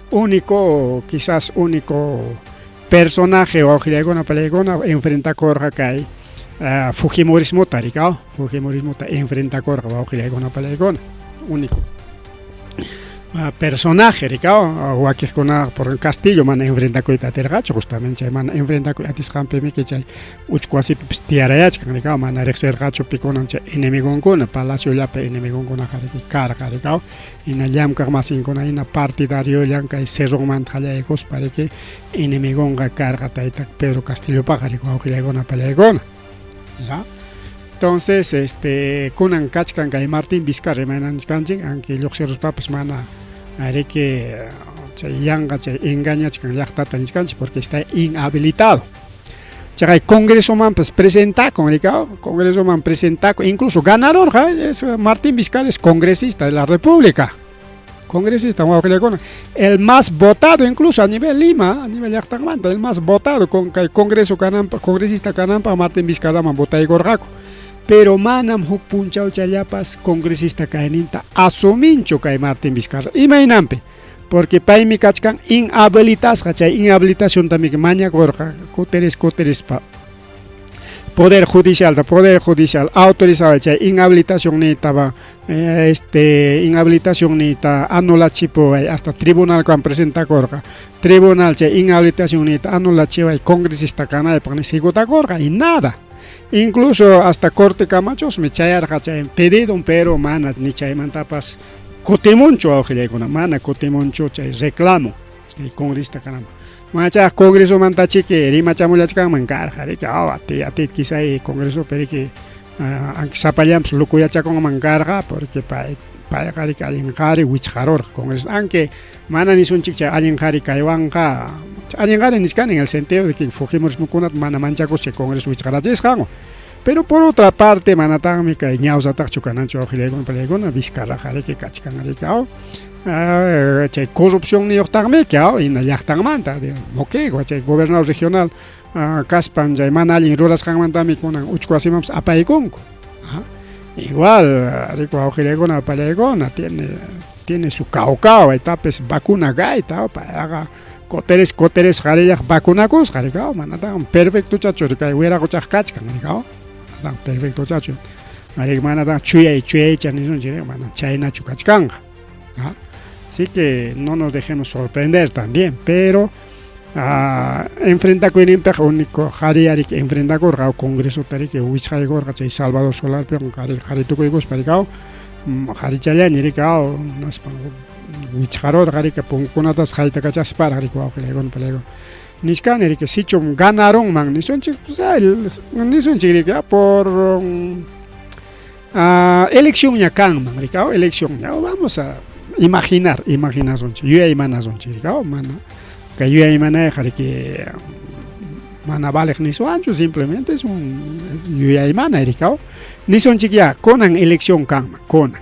único quizás único personaje wawqillaykuna pallaykuna enfrentakurqa kay Fujimorismota riki Fujimorismota enfrentakurqa wawqillaykuna pallaykuna único personaje riki wakiqkuna por Castillo mana enfrentakuyta atirqachu justamente chay mana enfrentakuy atisqanpimiki chay uchku wasipipis tiyarayachkan riki mana riqsirqachu pikunan chay enemigonkuna palaciollapi enemigonkunaqa riki karqa riki hina llamkaq masinkuna hina partidariolla kay cerronmanta qallaykuspa riki enemigonqa karqa tayta Pedro Castillopaqa riki wawqillaykuna pallaykuna ya. Entonces este kunan kachkan kay Martín Vizcarra imayna nichkanchik aunque lluqsiruspapas mana riki chay yanqa chay engañachkan llaqtata nichkanchik porque está inhabilitado. Chay congresomanpas presentakun riki congresoman presentakun incluso ganarurqa es Martín Vizcarra es congresista de la República. Congresista wawqillaykuna el más votado incluso a nivel Lima, a nivel llaqtanmanta, el más votado con kay congreso kananpaq congresista kananpaq Martín Vizcarraman votaykurqaku. Pero manam huk punchawchallapas congresista kayninta asuminchu kay Martín Vizcarra. Imaynanpi? Porque paymi kachkan inhabilitasqa chay inhabilitaciontami mañakurqa kutiris kutirispa Poder Judicial, Poder Judicial autorizado chay inhabilitación niytaba este inhabilitación niyta anulachipuway hasta tribunal kan presentakurqa tribunal chay inhabilitación niyta anulachiway congresista kanaypaq nispa hikutakurqa y nada. Incluso hasta corte kamachosmi chayarqa chay pedido pero mana ni chaymantapas kutimunchu wawqillaykuna mana kutimunchu chay reclamo chay congresista kananpaq. Mana chayqa congresomantachiki rimachamullachkanman karqa riki ati ati quizá congresopi riki aunque sapallanpas locoyachakunman karqa porque pay payqa riki allin qhari wichqarurqa congreso aunque mana nisunchik chay allin qhari kaywanqa allin qhari nichkani en el sentido de que fujimorismokunata mana manchakuspa chay congreso wichqarachisqanwan. Pero por otra parte manataqmi kay ñawsataqchu kananchu wawqillaykuna pallaykuna Vizcarraqa riki kachkan riki chay corrupcionniyuqtaqmiki hina llaqtanmanta Moquegua chay gobernador regional kaspan chay mana allin rurasqanmantami kunan uchku wasimanpas apaykunku. Igual riki wawqillaykuna pallaykuna tiene tiene su caucao aytapis vacuna gayta payqa kutiris kutiris qarillaq vacunakusqa riki manataq perfectochachu kay wiraquchaq kachkan riki manataq perfectochachu riki manataq chuyay chuyaycha nisunchik mana chaynachu kachkanqa. Así que no nos dejemos sorprender también, pero enfrentakuyninpiqa único qhari riki enfrentakurqa congresota riki wichqaykurqa chay Salvador Solarpiwan qhari qhari tukuykuspa riki qharichallaña riki hinaspa wichqarurqa riki punkukunatapas haytakachasparaq riki wawqillaykuna pallaykuna. Nichkani riki sichum ganarunman nisunchik nisunchik riki por eleccionña kanman riki eleccionña vamos a imaginar imaginasunchik yuyaymanasunchik riki mana kay yuyaymanayqa riki mana valeq niswanchu simplemente es un yuyaymanay riki nisunchik ya kunan elección kanman kunan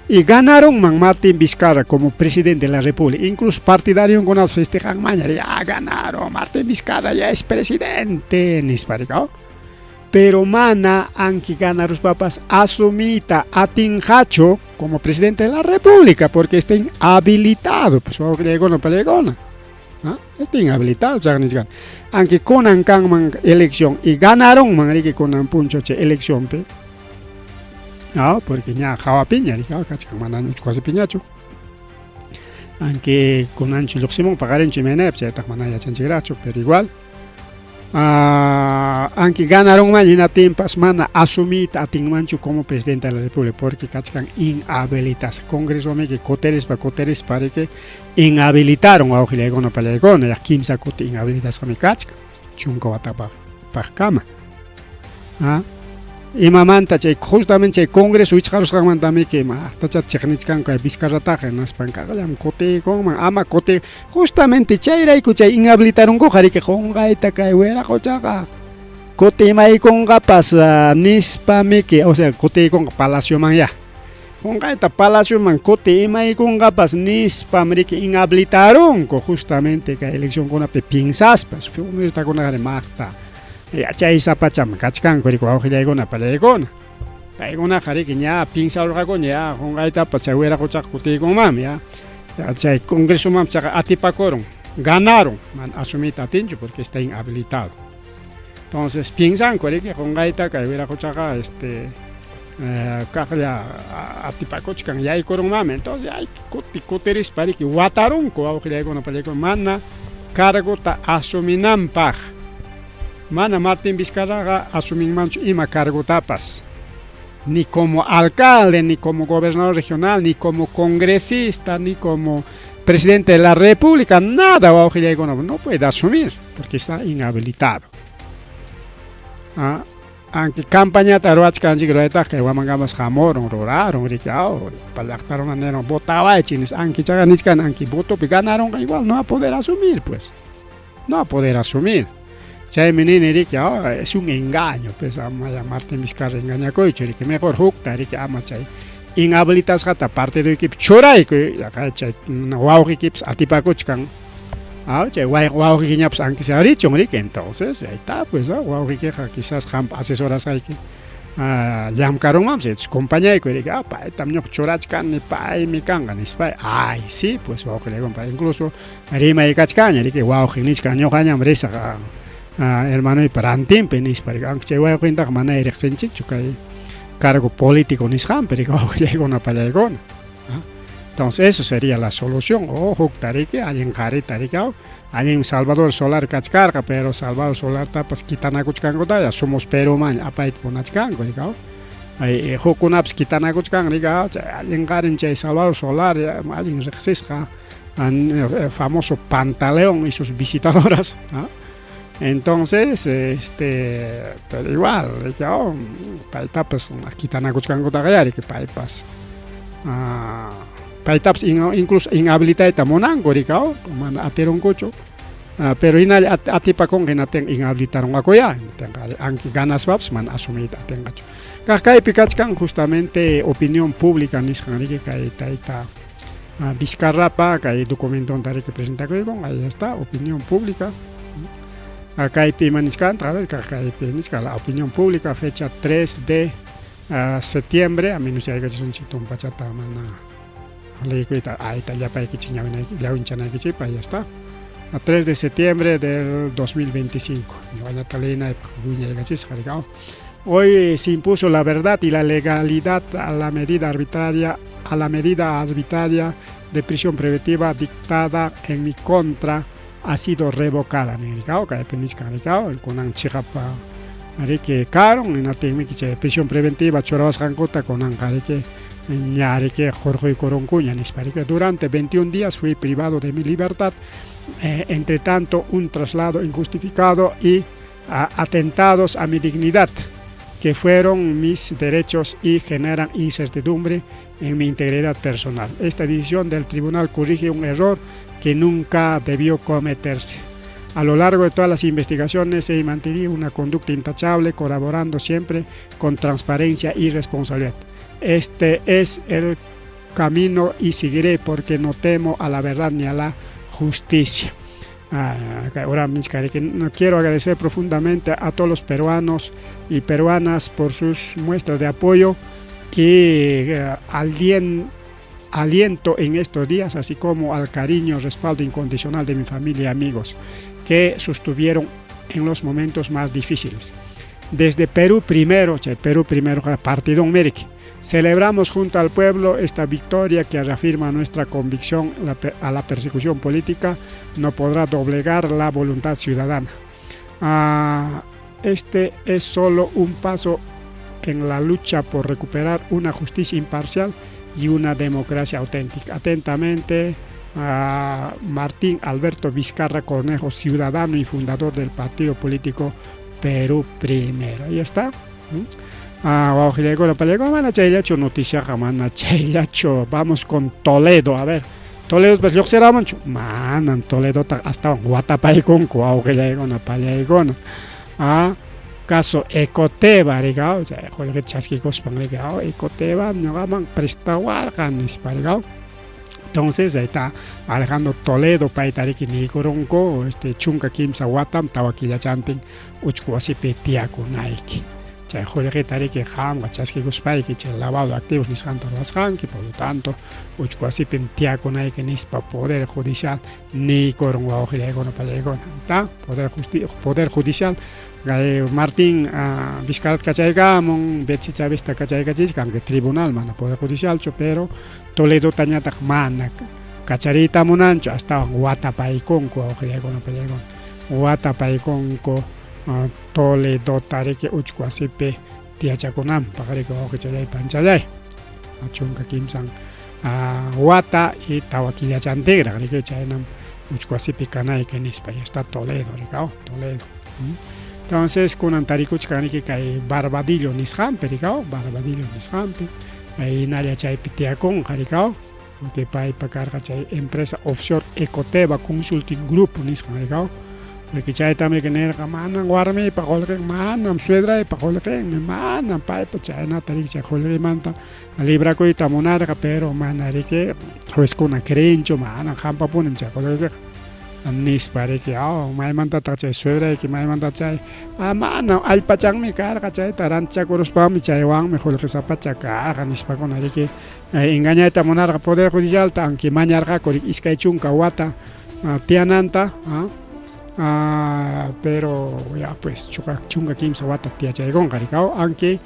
y ganarunman Martín Vizcarra como presidente de la República. Incluso partidariunkunapas festejanmanña, ya ganaron, Martín Vizcarra ya es presidente, nispa Pero mana anki ganaruspapas asumiyta atinqachu como presidente de la República porque está inhabilitado, pues wawqillaykuna pallaykuna. Está inhabilitado, chayqa nichkan. Anki kunan kanman elección y ganarunman riki kunan punchaw chay eleccionpi. Ah, porque ña hawapiña riki kachkan mana uchu wasipiñachu. Anki kunanchu lluqsimun paqarinchu imaynaypi chaytaq mana yachanchikraqchu, pero igual anki ganarunman hinaptinpas mana asumiyta atinmanchu como presidente de la República porque kachkan inhabilitasqa. Congresomiki kutirispa kutirispa riki inhabilitaron wawqillaykuna pallaykuna ya kimsa kuti inhabilitasqami kachkan chunka watapaq paqkama. Imamanta chay justamente chay Congreso wichqarusqanmantamiki maqtacha chiqnichkanku kay Vizcarrataqa hinaspan kaqllam kutiykunman ama kuti justamente chayrayku chay inhabilitarunkuqa riki qunqayta kay wiraqochaqa kutimaykunqapas nispamiki o sea kutiykunqa palacioman ya qunqayta palacioman kuti imaykunqapas nispam riki inhabilitarunku justamente kay eleccionkunapi piensaspa fumistakunaqa maqta yachaysapacham kachkanku riki wawqillaykuna pallaykuna paykunaqa riki ña piensarurqakuña ya qunqaytapas chay wiraqochaqa kutiykunmanmi ya chay congresomanpas chaqa atipakurun ganaron mana asumiyta atinchu porque está inhabilitado. Entonces piensanku riki qunqayta kay wiraqochaqa este kaqlla atipakuchkan yaykurunmanmi entonces ay kuti kutirispa riki watarunku wawqillaykuna pallaykuna mana cargota asuminanpaq. Mana Martín Vizcarraqa asuminmanchu ima cargotapas ni como alcalde, ni como gobernador regional, ni como congresista, ni como presidente de la República, nada wawqillaykuna no puede asumir porque está inhabilitado. Aunque campañata ruwachkanchik ruraytaqa kay Huamangamas hamurun rurarun riki llaqta runa niron votawaychik nispa anki chaqa nichkan anki votopi ganarunqa igual no va a poder asumir pues no va a poder asumir. Chaymi nini riki es un engaño pues ama ya Martín Vizcarra engañakuychu riki mejor hukta riki ama chay inhabilitasqata partidoykipi churaykuy chay wawqiykipas atipakuchkan chay wawqiykiñapas anki sea richun riki entonces ahí está pues wawqiykiqa quizás qampa asesorasqayki llamkarunmanpas entonces compañaykuy riki paytam ñuqa churachkani paymi kanqa nispa ay sí pues wawqillaykuna incluso rimaykachkanña riki wawqin nichkan ñuqañam risaq hermanoypa rantinpi nispa riki aunque chay wawqintaqa mana riqsinchikchu kay cargo político nisqanpi riki wawqillaykuna pallaykuna. Entonces eso sería la solución. O hukta riki allin qarita riki allin Salvador Solar kachkarqa pero Salvador Solartapas kitanakuchkankutaya Somos Peruman apayta munachkanku riki ay hukkunapas kitanakuchkan riki chay allin qarim chay Salvador Solar allin riqsisqa famoso Pantaleón y sus visitadoras. Entonces, pero igual, riki paytapas kitanakuchkankutaqa riki paypas paytapas incluso inhabilitayta munanku riki mana atirunkuchu pero hinalla atipakunqa hinaptinqa inhabilitarunqakuya anki ganaspapas mana asumiyta atinqachu. Kaq kaypi kachkan justamente opinión pública nisqan riki kay tayta Vizcarrapa kay documentonta riki presentakuykun ahí está opinión pública. Kaypi ima nichkantaq a ver kaypi nichkan la opinión pública fecha 3 de septiembre a minusyaykachisunchik tumpachata mana leykuyta ayta llapaykichik ñawinchanaykichikpaq ahí está a 3 de septiembre del 2025 ñuqañata leynaypaq wiñaykachisqa riki Hoy se impuso la verdad y la legalidad a la medida arbitraria a la medida arbitraria de prisión preventiva dictada en mi contra ha sido revocada nirikao kaypi nichkan rikao kunan chiqap riki karun hinaptinmi chay prisión preventiva churawasqankuta kunanqa riki Ña riki hurquykurunkuña nispa riki. Durante 21 días fui privado de mi libertad, entre tanto un traslado injustificado y atentados a mi dignidad, que fueron mis derechos y generan incertidumbre en mi integridad personal. Esta decisión del tribunal corrige un error que nunca debió cometerse. A lo largo de todas las investigaciones he mantenido una conducta intachable, colaborando siempre con transparencia y responsabilidad. Este es el camino y seguiré porque no temo a la verdad ni a la justicia. Ahora, no quiero agradecer profundamente a todos los peruanos y peruanas por sus muestras de apoyo y aliento en estos días, así como al cariño, respaldo incondicional de mi familia y amigos que sostuvieron en los momentos más difíciles. Desde Perú Primero, Perú Primero, Partido América, celebramos junto al pueblo esta victoria que reafirma nuestra convicción a la persecución política no podrá doblegar la voluntad ciudadana. Este es solo un paso en la lucha por recuperar una justicia imparcial y una democracia auténtica. Atentamente, Martín Alberto Vizcarra Cornejo, ciudadano y fundador del partido político Perú Primero. Ahí está. Mana chayllachu noticiaqa, mana chayllachu. Vamos con Toledo, a ver. Toledo pues lluqsiramunchu? Manam Toledota astawan watapaykunku wawqillaykuna pallaykuna. Caso Ecoteva, riqaw, chay qullqita chaskikuspan riqaw, Ecoteva ñuqaman prestawarqa nispa riqaw. Entonces, ahí está Alejandro Toledo payta riki niykurunku 13 watam 4 killachantin uchku wasipi tiyakunayki. Chay qullqita riki qamqa chaskikuspayki chay lavado de activos nisqanta ruwasqanki, por lo tanto, uchku wasipim tiyakunayki nispa Poder Judicial niykurun wawqillaykuna pallaykuna. Está Poder Judicial Martín Vizcarra kachaykamun, Betsy Chavista kachaykachisqa, aunque tribunal mana Poder Judicialchu, pero Toledotañataq mana kachariyta munanchu, astawan watapaykunku wawqillaykuna pallaykuna. Watapaykunku Toledota riki uchku wasipi tiyachakunanpaq riki wawqichallay panchallay. 13 wata y 4 killachantinraq riki chaynam uchku wasipi kanayki nispa. Ya está Toledo rikaw, Toledo. Entonces kunan tarikuchkan riki kay Barbadillo nisqanpi rikaw, Barbadillo nisqanpi, hinalla chaypi tiyakunqa rikaw, porque paypa karqa chay empresa offshore Ecoteva Consulting Group nisqan rikaw. Porque chaytami nirqa manam warmiypa qullqin, manam suedraypa qullqinmi, manam paypa chaynata riki chay qullqimanta librakuyta munarqa, pero mana riki juezkuna creenchu, manam qampapunim chay qullqikiqa nispa riki, maymantataq chay suedrayki, maymanta chay, manam allpachanmi karqa chayta rantichakuruspanmi chaywanmi qullqisapacha karqa nispakuna riki engañayta munarqa Poder Judicialta, aunque mañarqaku riki 20 wata tiyananta, pero ya pues 13 wata tiyachaykunqa rikaw, aunque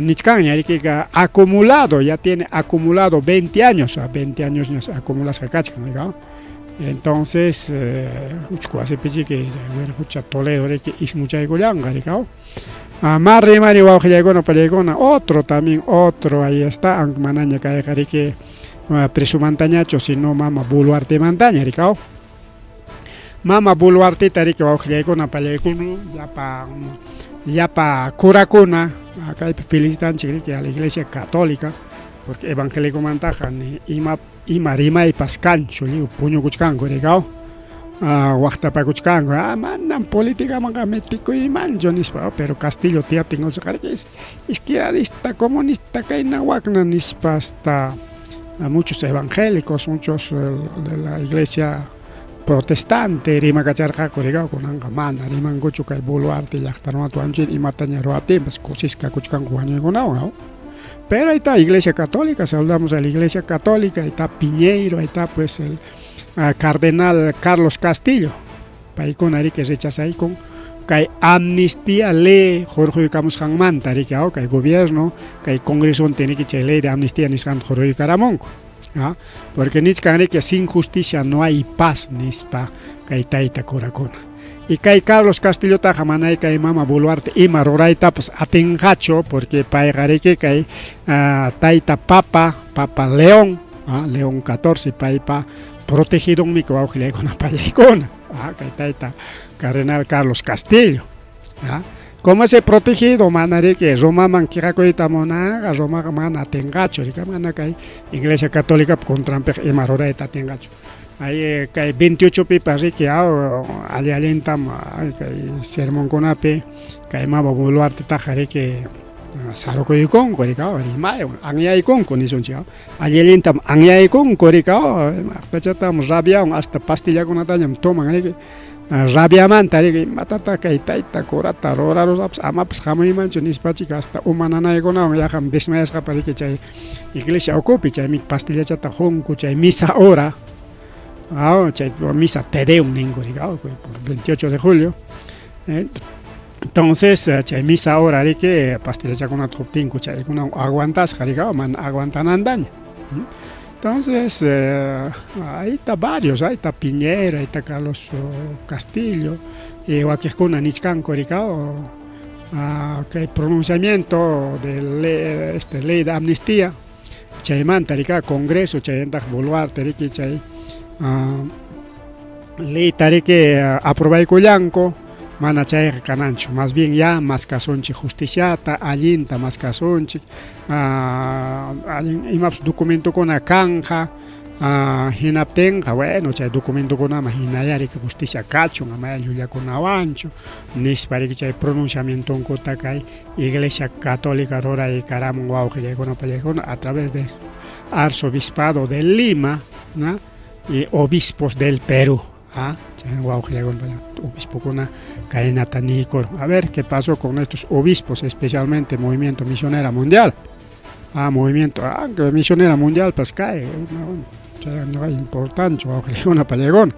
nichkanña riki acumulado, ya tiene acumulado 20 años, 20 años ñas acumulasqa kachkan rikaw. Entonces, uchku wasipi chiki hucha Toledo riki ismuchaykullanqa rikaw. Marri mari wawqillaykuna pallaykuna, otro también, otro, ahí está, aunque manaña kayqa riki presumantañachu, sino mama Boluartemantaña rikaw. Mama Boluarteta riki wawqillaykuna pallaykuna, llapa curakuna, kaypi felicitanchik riki a la Iglesia Católica, porque evangélicomantaqa ni ima rimaypas kanchu, lliw puñukuchkanku rikaw, waqtapakuchkanku, manam politicamanqa metikuymanchu nispa, pero Castillo tiyaptin riki izquierdista, comunista kayna wakna nispa hasta muchos evangélicos, muchos de la Iglesia protestante rimakacharqaku rikaw, kunanqa mana rimankuchu kay Boluarte llaqta runata wañuchin imataña ruwaptinpas kusisqa kakuchkanku wañuykunawan. Pero ahí está Iglesia Católica, saludamos a la Iglesia Católica, ahí está Piñeiro, ahí está pues el cardenal Carlos Castillo, paykuna riki rechazayku kay amnistía ley hurquykamusqanmanta riki, kay gobierno, kay congreso tiene que chay ley de amnistía nisqanta hurquykaramunku. Porque nichkan riki sin justicia no hay paz nispa kay tayta curakuna. Y kay Carlos Castillotaqa manay kay mama Boluarte ima ruraytapas atinqachu, porque payqa riki kay tayta papa, papa León, León 14, paypa protegidonmi wawqillaykuna pallaykuna, kay tayta cardenal Carlos Castillo. Como ese protegido mana riki Romaman quejakuyta munanqa, Romaqa mana atinqachu, riki mana kay Iglesia Católicapa contranpiqa ima rurayta atinqachu. Ay kay 28 pipas riki alli allintam kay sermonkunapi kay mama Boluartetaqa riki sarukuykunku riki rimaywan anyaykunku nisunchik alli allintam anyaykunku riki pachatam rabiawan hasta pastillakunatañam toman riki rabiamanta riki imatataq kay tayta curata ruraruspapas amapas hamuymanchu nispachik hasta uma nanaykunawan yaqam desmayasqapas riki chay iglesia ukupi chaymi pastillachata qunku chay misa hora chay misa Te Deum ninku riki por 28 de julio. Entonces chay misa hora riki pastillachakunata quptinku chaykunawan aguantasqa riki mana aguantanantaña. Entonces ahí está varios, ahí está Piñera, ahí está Carlos Castillo, y wakiqkuna nichkanku riki kay pronunciamiento de ley, ley de amnistía chaymanta riki Congreso chaymantaq Boluarte riki chay leyta riki aprobaykullanku mana chayqa kananchu, más bien ya maskasunchik justiciata allinta maskasunchik allin imapas documentokuna kanja hinaptinqa bueno chay documentokunaman hinalla riki justicia kachun amaya llullakunawanchu nispa riki chay pronunciamientonkuta kay Iglesia Católica ruraykaramun wawqillaykuna pallaykuna a través de Arzobispado de Lima, ¿no? Y obispos del Perú. Chay wawqillaykuna obispokuna kaynata niykurun. A ver qué pasó con estos obispos, especialmente Movimiento Misionera Mundial. Movimiento Misionera Mundial pues kay chay importante wawqillaykuna pallaykuna.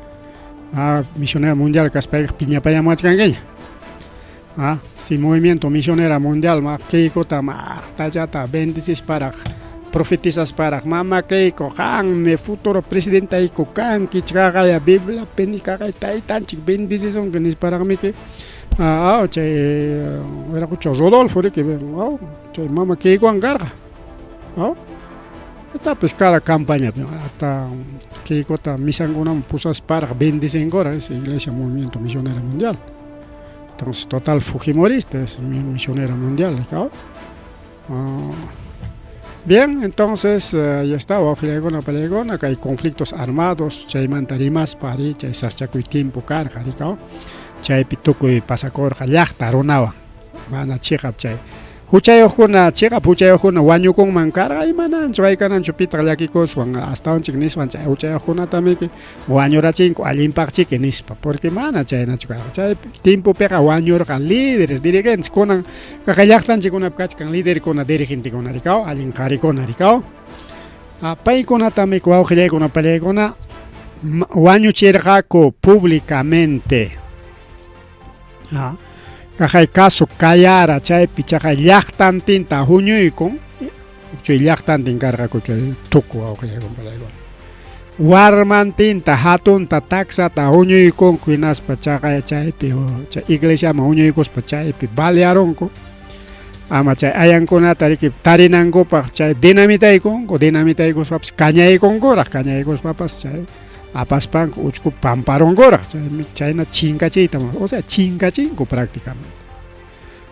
Misionera Mundial kaspayqa piñapayamuwachkankiña. Si Movimiento Misionera Mundial ma Keikota maqtachata bendecisparaq profetizasparaq mama Keiko qanmi futuro presidentayku kanki chqaqaya Bibliapi niqaqay taytanchik bendecisunki nisparaqmiki chay wiraqucha Rodolfo riki chay mama Keikowan karqa. Tapis cada campañapi hasta Keikota misankunaman pusasparaq bendecinkura esa Iglesia Movimiento Misionera Mundial. Entonces, total fujimorista, es misionera mundial. ¿No? Bien, entonces ya está, wawqillaykuna pallaykuna, kay conflictos armados, chaymanta rimaspa ari, chay sasachakuy tiempo karqa, rikaw, chaypi tukuy pasakurqa llaqta runawan, mana chiqap chay huchayuqkuna, chiqap huchayuqkuna wañukunman karqa, imananchu haykananchu pitaq llakikuswan, astawanchik niswan chay huchayuqkunatamiki wañurachinku allinpaqchiki nispa, porque mana chaynachu karqa, chay tiempopiqa wañurqa líderes, dirigentes, kunan kaqay llaqtanchikkunapi kachkan liderkuna, dirigentekuna rikaw, allin qarikuna rikaw, paykunatamiki wawqillaykuna pallaykuna wañuchirqaku públicamente. Kaqay caso Kayara chaypi chaqay llaqtantinta huñuykun, chay llaqtantin karqaku chay tuku wawqillaykuna pallaykuna. Warmantinta hatunta taksata huñuykunku hinaspa chaqay chaypi chay iglesiaman huñuykuspa chaypi balearunku. Ama chay ayankunata riki tarinankupaq chay dinamitaykunku, dinamitaykuspapas kañaykunkuraq, kañaykuspapas chay apaspanku uchku pamparunkuraq, chaymi chayna chinkachiyta, o sea chinkachinku prácticamente.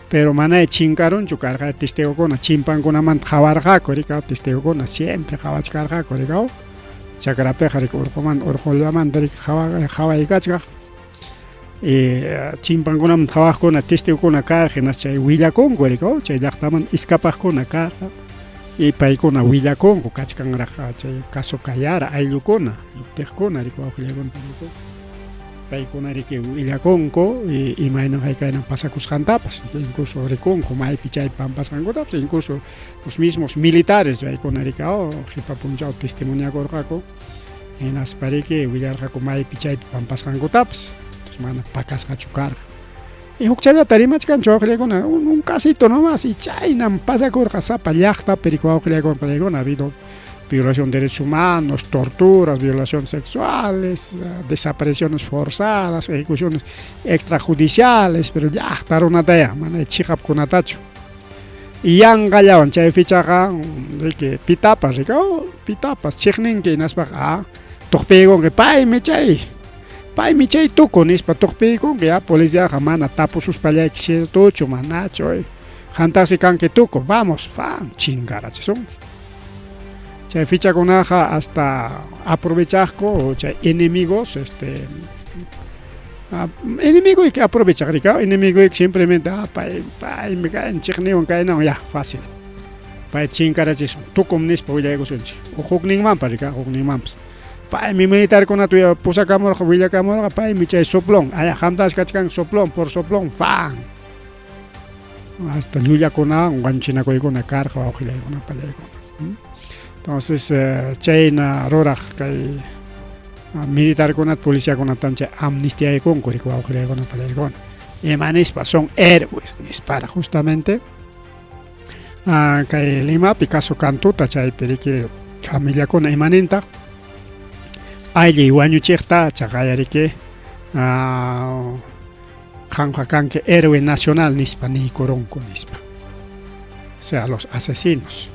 Pero manay chinkarunchu karqa testigokuna chimpankunamanta qhawarqaku rikaw, testigokuna siempre qhawachkarqaku rikaw, chakrapiqa riki urqumanta urqullamanta riki qhawaykachkaq. Y chimpankunamanta qhawaqkuna testigokuna karqa hinaspa chay willakunku rikaw, chay llaqtamanta iskapaqkuna karqa y paykuna willakunku kachkanraq chay caso Kayara ayllukuna lluptiqkuna riki wawqillaykuna paykuna riki willakunku y imayna haykayna pasakusqantapas, incluso rikunku maypi chay pampasqankutapas, incluso los mismos militares paykuna riki qipa punchaw testimoniakurqaku hinaspa riki willarqaku maypi chaypi pampasqankutapas, entonces mana pakasqachu karqa. Y hukchallata rimachkanchu wawqillaykuna, un casito nomás y chaynam pasakurqa sapa llaqtapi riki wawqillaykuna pallaykuna, ha habido Violación de derechos humanos, torturas, violaciones sexuales, desapariciones forzadas, ejecuciones extrajudiciales, pero llaqta runataya, mana chiqapkunatachu. Yanqallawan chay fichaqa riki pitapas, riki, oh, pitapas chiqninki hinaspaqa ah, tuqpiykunki, paymi chay, paymi chay tuku nispa tuqpiykunki, ah, policiaqa mana tapususpallayki ciertochu, manachu, qantaqsi kanki tuku, vamos, fan, chinkarachisunki. Chay fichakunaqa hasta aprovechaqku chay enemigos, este, enemigoyki aprovechaq rika, enemigoyki simplemente, ah, pay, paymi kay chiqniwan kaynawan, ya, fácil. Pay chinkarachisun, tukum nispa willaykusunchik. O hukninmanpas rika, hukninmanpas. Paymi militarkunata pusakamurqa, willakamurqa, paymi chay soplón, aya, qamtas kachkan soplón, por soplón, fan. Hasta llullakunawan wañuchinakuykuna karqa wawqillaykuna pallaykuna. Entonces, chayna ruraq kay militarkunata, policiakunatam chay amnistiaykunku riki wawqillaykuna pallaykuna. Ima nispa, son héroes nispara justamente kay Limapi caso Cantuta chaypi riki familiakuna ima nintaq aylluy wañuchiqta chaqaya riki qamqa kanki héroe nacional nispa niykurunku nispa. O sea, los asesinos.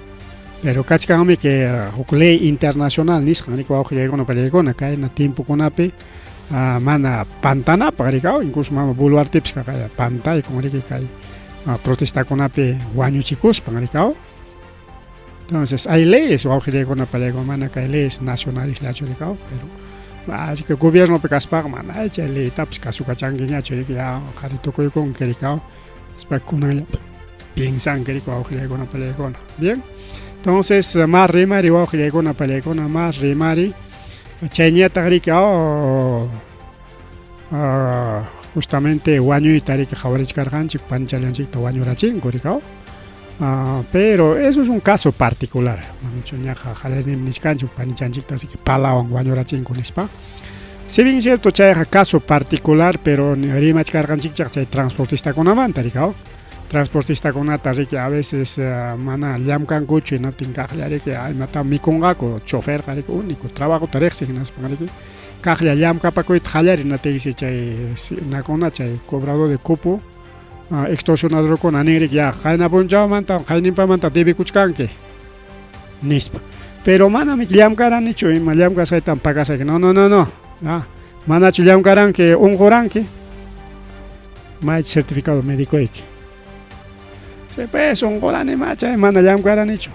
Pero kachkanmi que huk ley internacional nisqan riki wawqillaykuna pallaykuna kayna tiempokunapi mana pantanapaq riki, incluso mama Boluartepis kaqaya pantaykun riki kay protestakunapi wañuchikuspan riki. Entonces, hay leyes wawqillaykuna pallaykuna mana kay leyes nacionalisllachu riki, pero así que gobiernopi kaspaqa mana chay leytapas kasukachankiñachu riki, ya qhari tukuykunki riki, nispa kunanlla piensanki riki wawqillaykuna pallaykuna. Bien, entonces más rimari wawqillaykuna pallaykuna, más rimari chayñataq riki, oh, justamente wañuyta riki qhawarichkarqanchik, panchallanchikta wañurachinku riki. Pero eso es un caso particular. Manachu ñaqa qallariyninpi nichkanchu panichanchikta así que palawan wañurachinku nispa. Si bien cierto chayqa caso particular, pero rimachkarqanchikchaq chay transportistakunamanta riki. Transportistakunata riki a veces mana llamkankuchu hinaptin kaqlla riki imatam mikunqaku, choferqa riki único trabajota riqsin hinaspa riki kaqlla llamkapakuyta qallari hinaptinsi chay nakuna chay cobrador de cupo extorsionadorkuna nin riki ya qayna punchawmanta qayninpamanta debekuchkanki nispa. Pero manami llamkaranichu, ima llamkasqaytam pagasayki. No, no, no, no. Manachu llamkaranki, unquranki. May certificado médicoyki. Sí, pues unqurani ma chay mana llamkaranichu.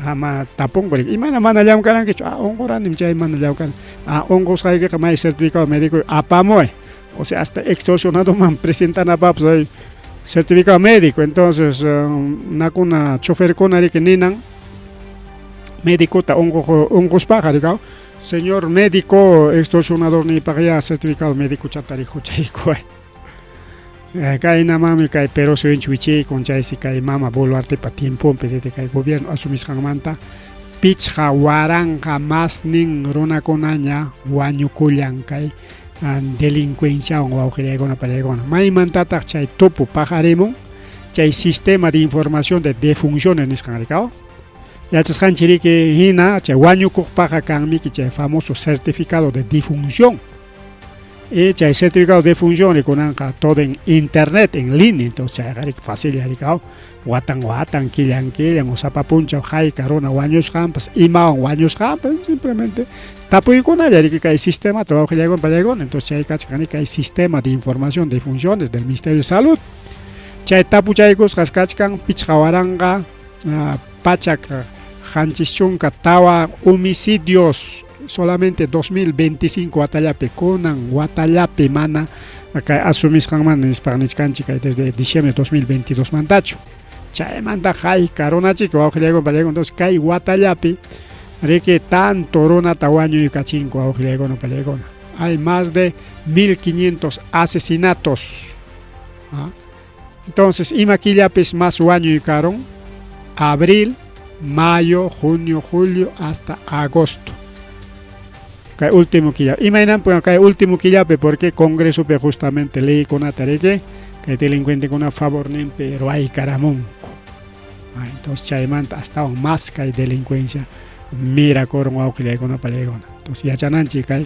Ama tapunku riki. Imana mana llamkarankichu? Ah, unquranim chay mana llamkarani. Ah, unqusqaykiqa may certificado médico apamuy. O sea, hasta extorsionadoman presentanapaqpas hay certificado médico. Entonces, nakuna choferkuna riki ninan médicota unquspaqa riki, señor médico extorsionador niypaq ya certificado médico chata rihuchaykuway. Kaynamanmi kay Perú suyunchik wichiykun, chaysi kay mama Boluartepa tiemponpi desde kay gobierno asumisqanmanta 5000 masnin runakunaña wañukullan kay delincuenciawan wawqillaykuna pallaykuna. Maymantataq chay tupu paqarimun chay sistema de información de defunciones nisqan rikaw. Yachasqanchik riki hina chay wañukuqpaqa kanmiki chay famoso certificado de defunción. Y chay certificado de defunción rikunanqa todo en internet, en línea, entonces chayqa riki fácil rikaw. Watan watan, killan killan, o sapa punchaw hayka runa wañusqanpas, imawan wañusqanpas, simplemente tapuykunalla riki kay sistemata wawqillaykuna pallaykuna. Entonces chay kachkan kay sistema de información de funciones del Ministerio de Salud. Chay tapuchaykusqas kachkan 5174 homicidios solamente 2025 watallapi, kunan watallapi mana kay asumisqanmanta nispa nichkanchik kay desde diciembre 2022 mantachu. Chaymanta hayka runachik wawqillaykuna pallaykuna. Entonces kay watallapi riki tanto runata wañuykachinku wawqillaykuna pallaykuna. Hay más de 1500 asesinatos. Entonces ima killapis más wañuykarun? Abril, mayo, junio, julio hasta agosto. Kay último killa. Imaynanpi kay último killapi porque congresopi justamente leykunata riki kay delincuentekuna favorninpi ruwaykaramunku. Entonces chaymanta astawan más kay delincuencia mirakurun wawqillaykuna panillaykuna. Entonces yachananchik kay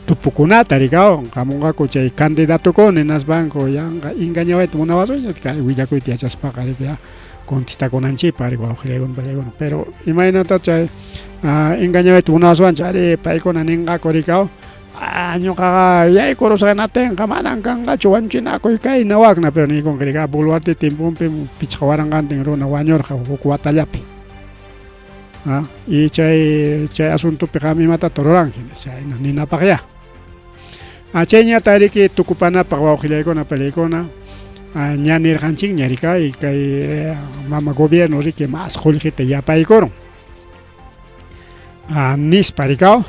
tupukunata rikaw qamunqaku chay candidatokuna hinaspanku yanqa engañawayta munawasunña kay willakuyta yachaspaqa riki ya contestakunanchikpaq riki wawqillaykuna panillaykuna. Pero imaynata chay engañawayta munawaswanchik ari paykuna ninqaku rikaw ah ñuqaqa yaykurusqa hinaptinqa manan kanqachu wañuchinakuy kayna wakna pero niykunqa riki Boluarte tiemponpim 5000 runa wañurqa huk watallapi. Ah, y chay chay asuntopi qam imatataq ruranki chayna ninapaqyá. Ah, chayñata riki tukupanapaq wawqillaykuna panillaykuna ah, ña nirqanchikña riki kay eh, mama gobierno riki mas qullqita yapaykurun. Ah, nispa rikaw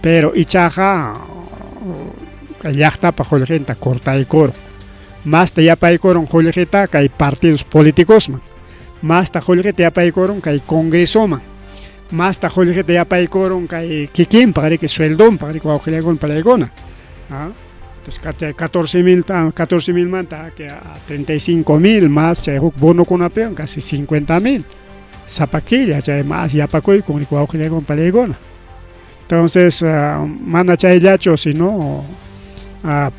pero ichaqa kay llaqtapa qullqinta cortaykurun. Masta yapaykurun qullqita kay partidos políticosman. Masta qullqita yapaykurun kay congresoman. Masta qullqita yapaykurun kay kikinpaq riki sueldonpaq riki wawqillaykuna panillaykuna. Ah, entonces 14 mil 14 mil manta a 35 mil más chay huk bonokunapiwan casi 50 mil sapa killa chay más yapakuykun riki wawqillaykuna panillaykuna. Entonces mana chayllachu sino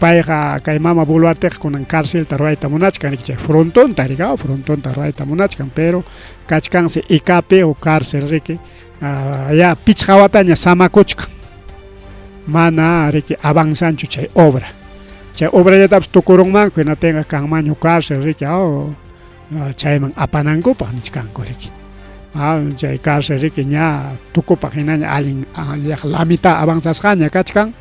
payqa kay mama Boluarteqa kunan carcelta ruwayta munachkan riki chay frontonta riki frontonta ruwayta munachkan pero kachkansi Icapi o cárcel riki ya pichqa wataña samakuchkan mana riki avanzanchu chay obra chay obrallatapas tukurunmanku hinaptinqa kanmanñu cárcel riki chayman apanankupaq nichkanku riki chay cárcel riki ña tukupaq hinaña allin la mitad avanzasqaña kachkan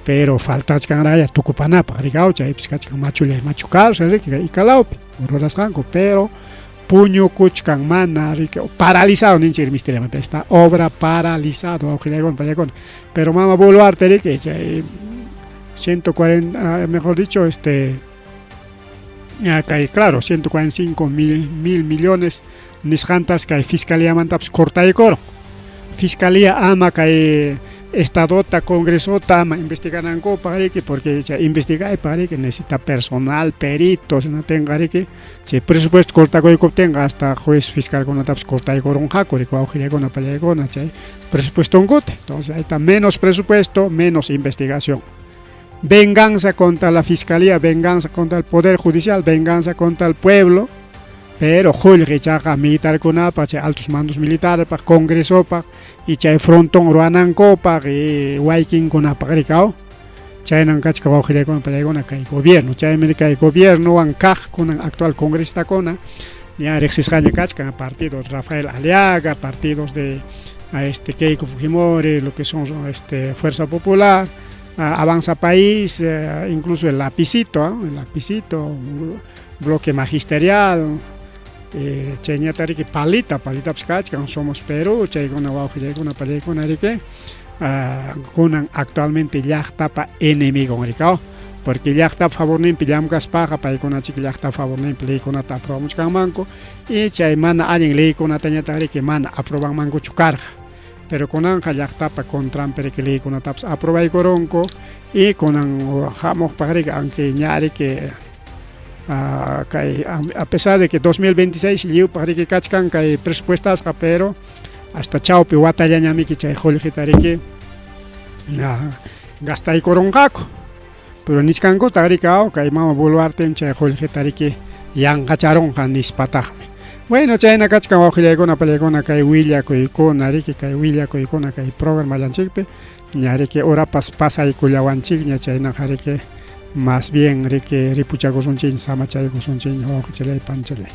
pero faltachkanraya tukupanapaq riki chaypis kachkan machullay machu cárcel riki Icalawpi rurasqanku pero puñukuchkan mana riki paralizado ninchik misteria esta obra paralizado wawqillaykuna panillaykuna pero mama Boluarte riki chay 140 mejor dicho este kay claro 145 mil, mil millones nisqantas kay fiscaliamantapas cortaykurun fiscalía ama kay estadota congresota ama investiganankupaq riki porque chay investigaypaq riki necesita personal peritos hinatinqa riki chay presupuesto cortakuykuptinqa hasta juez fiscalkunatapas cortaykurunqaku riki wawqillaykuna panillaykuna chay presupuestonkuta entonces ahí está menos presupuesto menos investigación venganza contra la fiscalía venganza contra el poder judicial venganza contra el pueblo pero qullqi ichaqa militarkunapaq chay altos mandos militarpaq congresopaq y chay frontón ruwanankupaq y waykinkunapaq rikaw chaynan kachka wawqillaykuna panillaykuna kay gobierno chaymi kay gobiernowan kaq kunan actual congresistakuna ña riqsisqaña kachkan partidos Rafael Aliaga partidos de este Keiko Fujimori lo que son este Fuerza Popular Avanza País incluso el lapicito el lapicito bloque magisterial chayñata riki palita palitapas kachkan Somos Perú chaykuna wawqillaykuna panillaykuna riki kunan actualmente llaqtapa enemigon rikaw porque llaqtapa favorninpi llamkaspaqa paykunachik llaqtapa favorninpi leykunata aprobamuchkanmanku y chay mana allin leykunatañataq riki mana aprobanmankuchu karqa pero kunanqa llaqtapa contranpi riki leykunatapas aprobaykurunku y kunan hamuqpaq riki aunque ña riki kay a pesar de que 2026 lliwpaq riki kachkan kay presupuestasqa pero hasta chawpi watallañamiki chay qullqita riki gastaykurunqaku pero nichkankutaq riki kay mama Boluartem chay qullqita riki yanqacharunqa nispataqmi bueno chayna kachkan wawqillaykuna panillaykuna kay willakuykuna riki kay willakuykuna kay programallanchikpi ña riki horapas pasaykullawanchikña chaynaqa riki más bien riki ripuchakusunchikña samachaykusunchikña wawqichallay panichallay.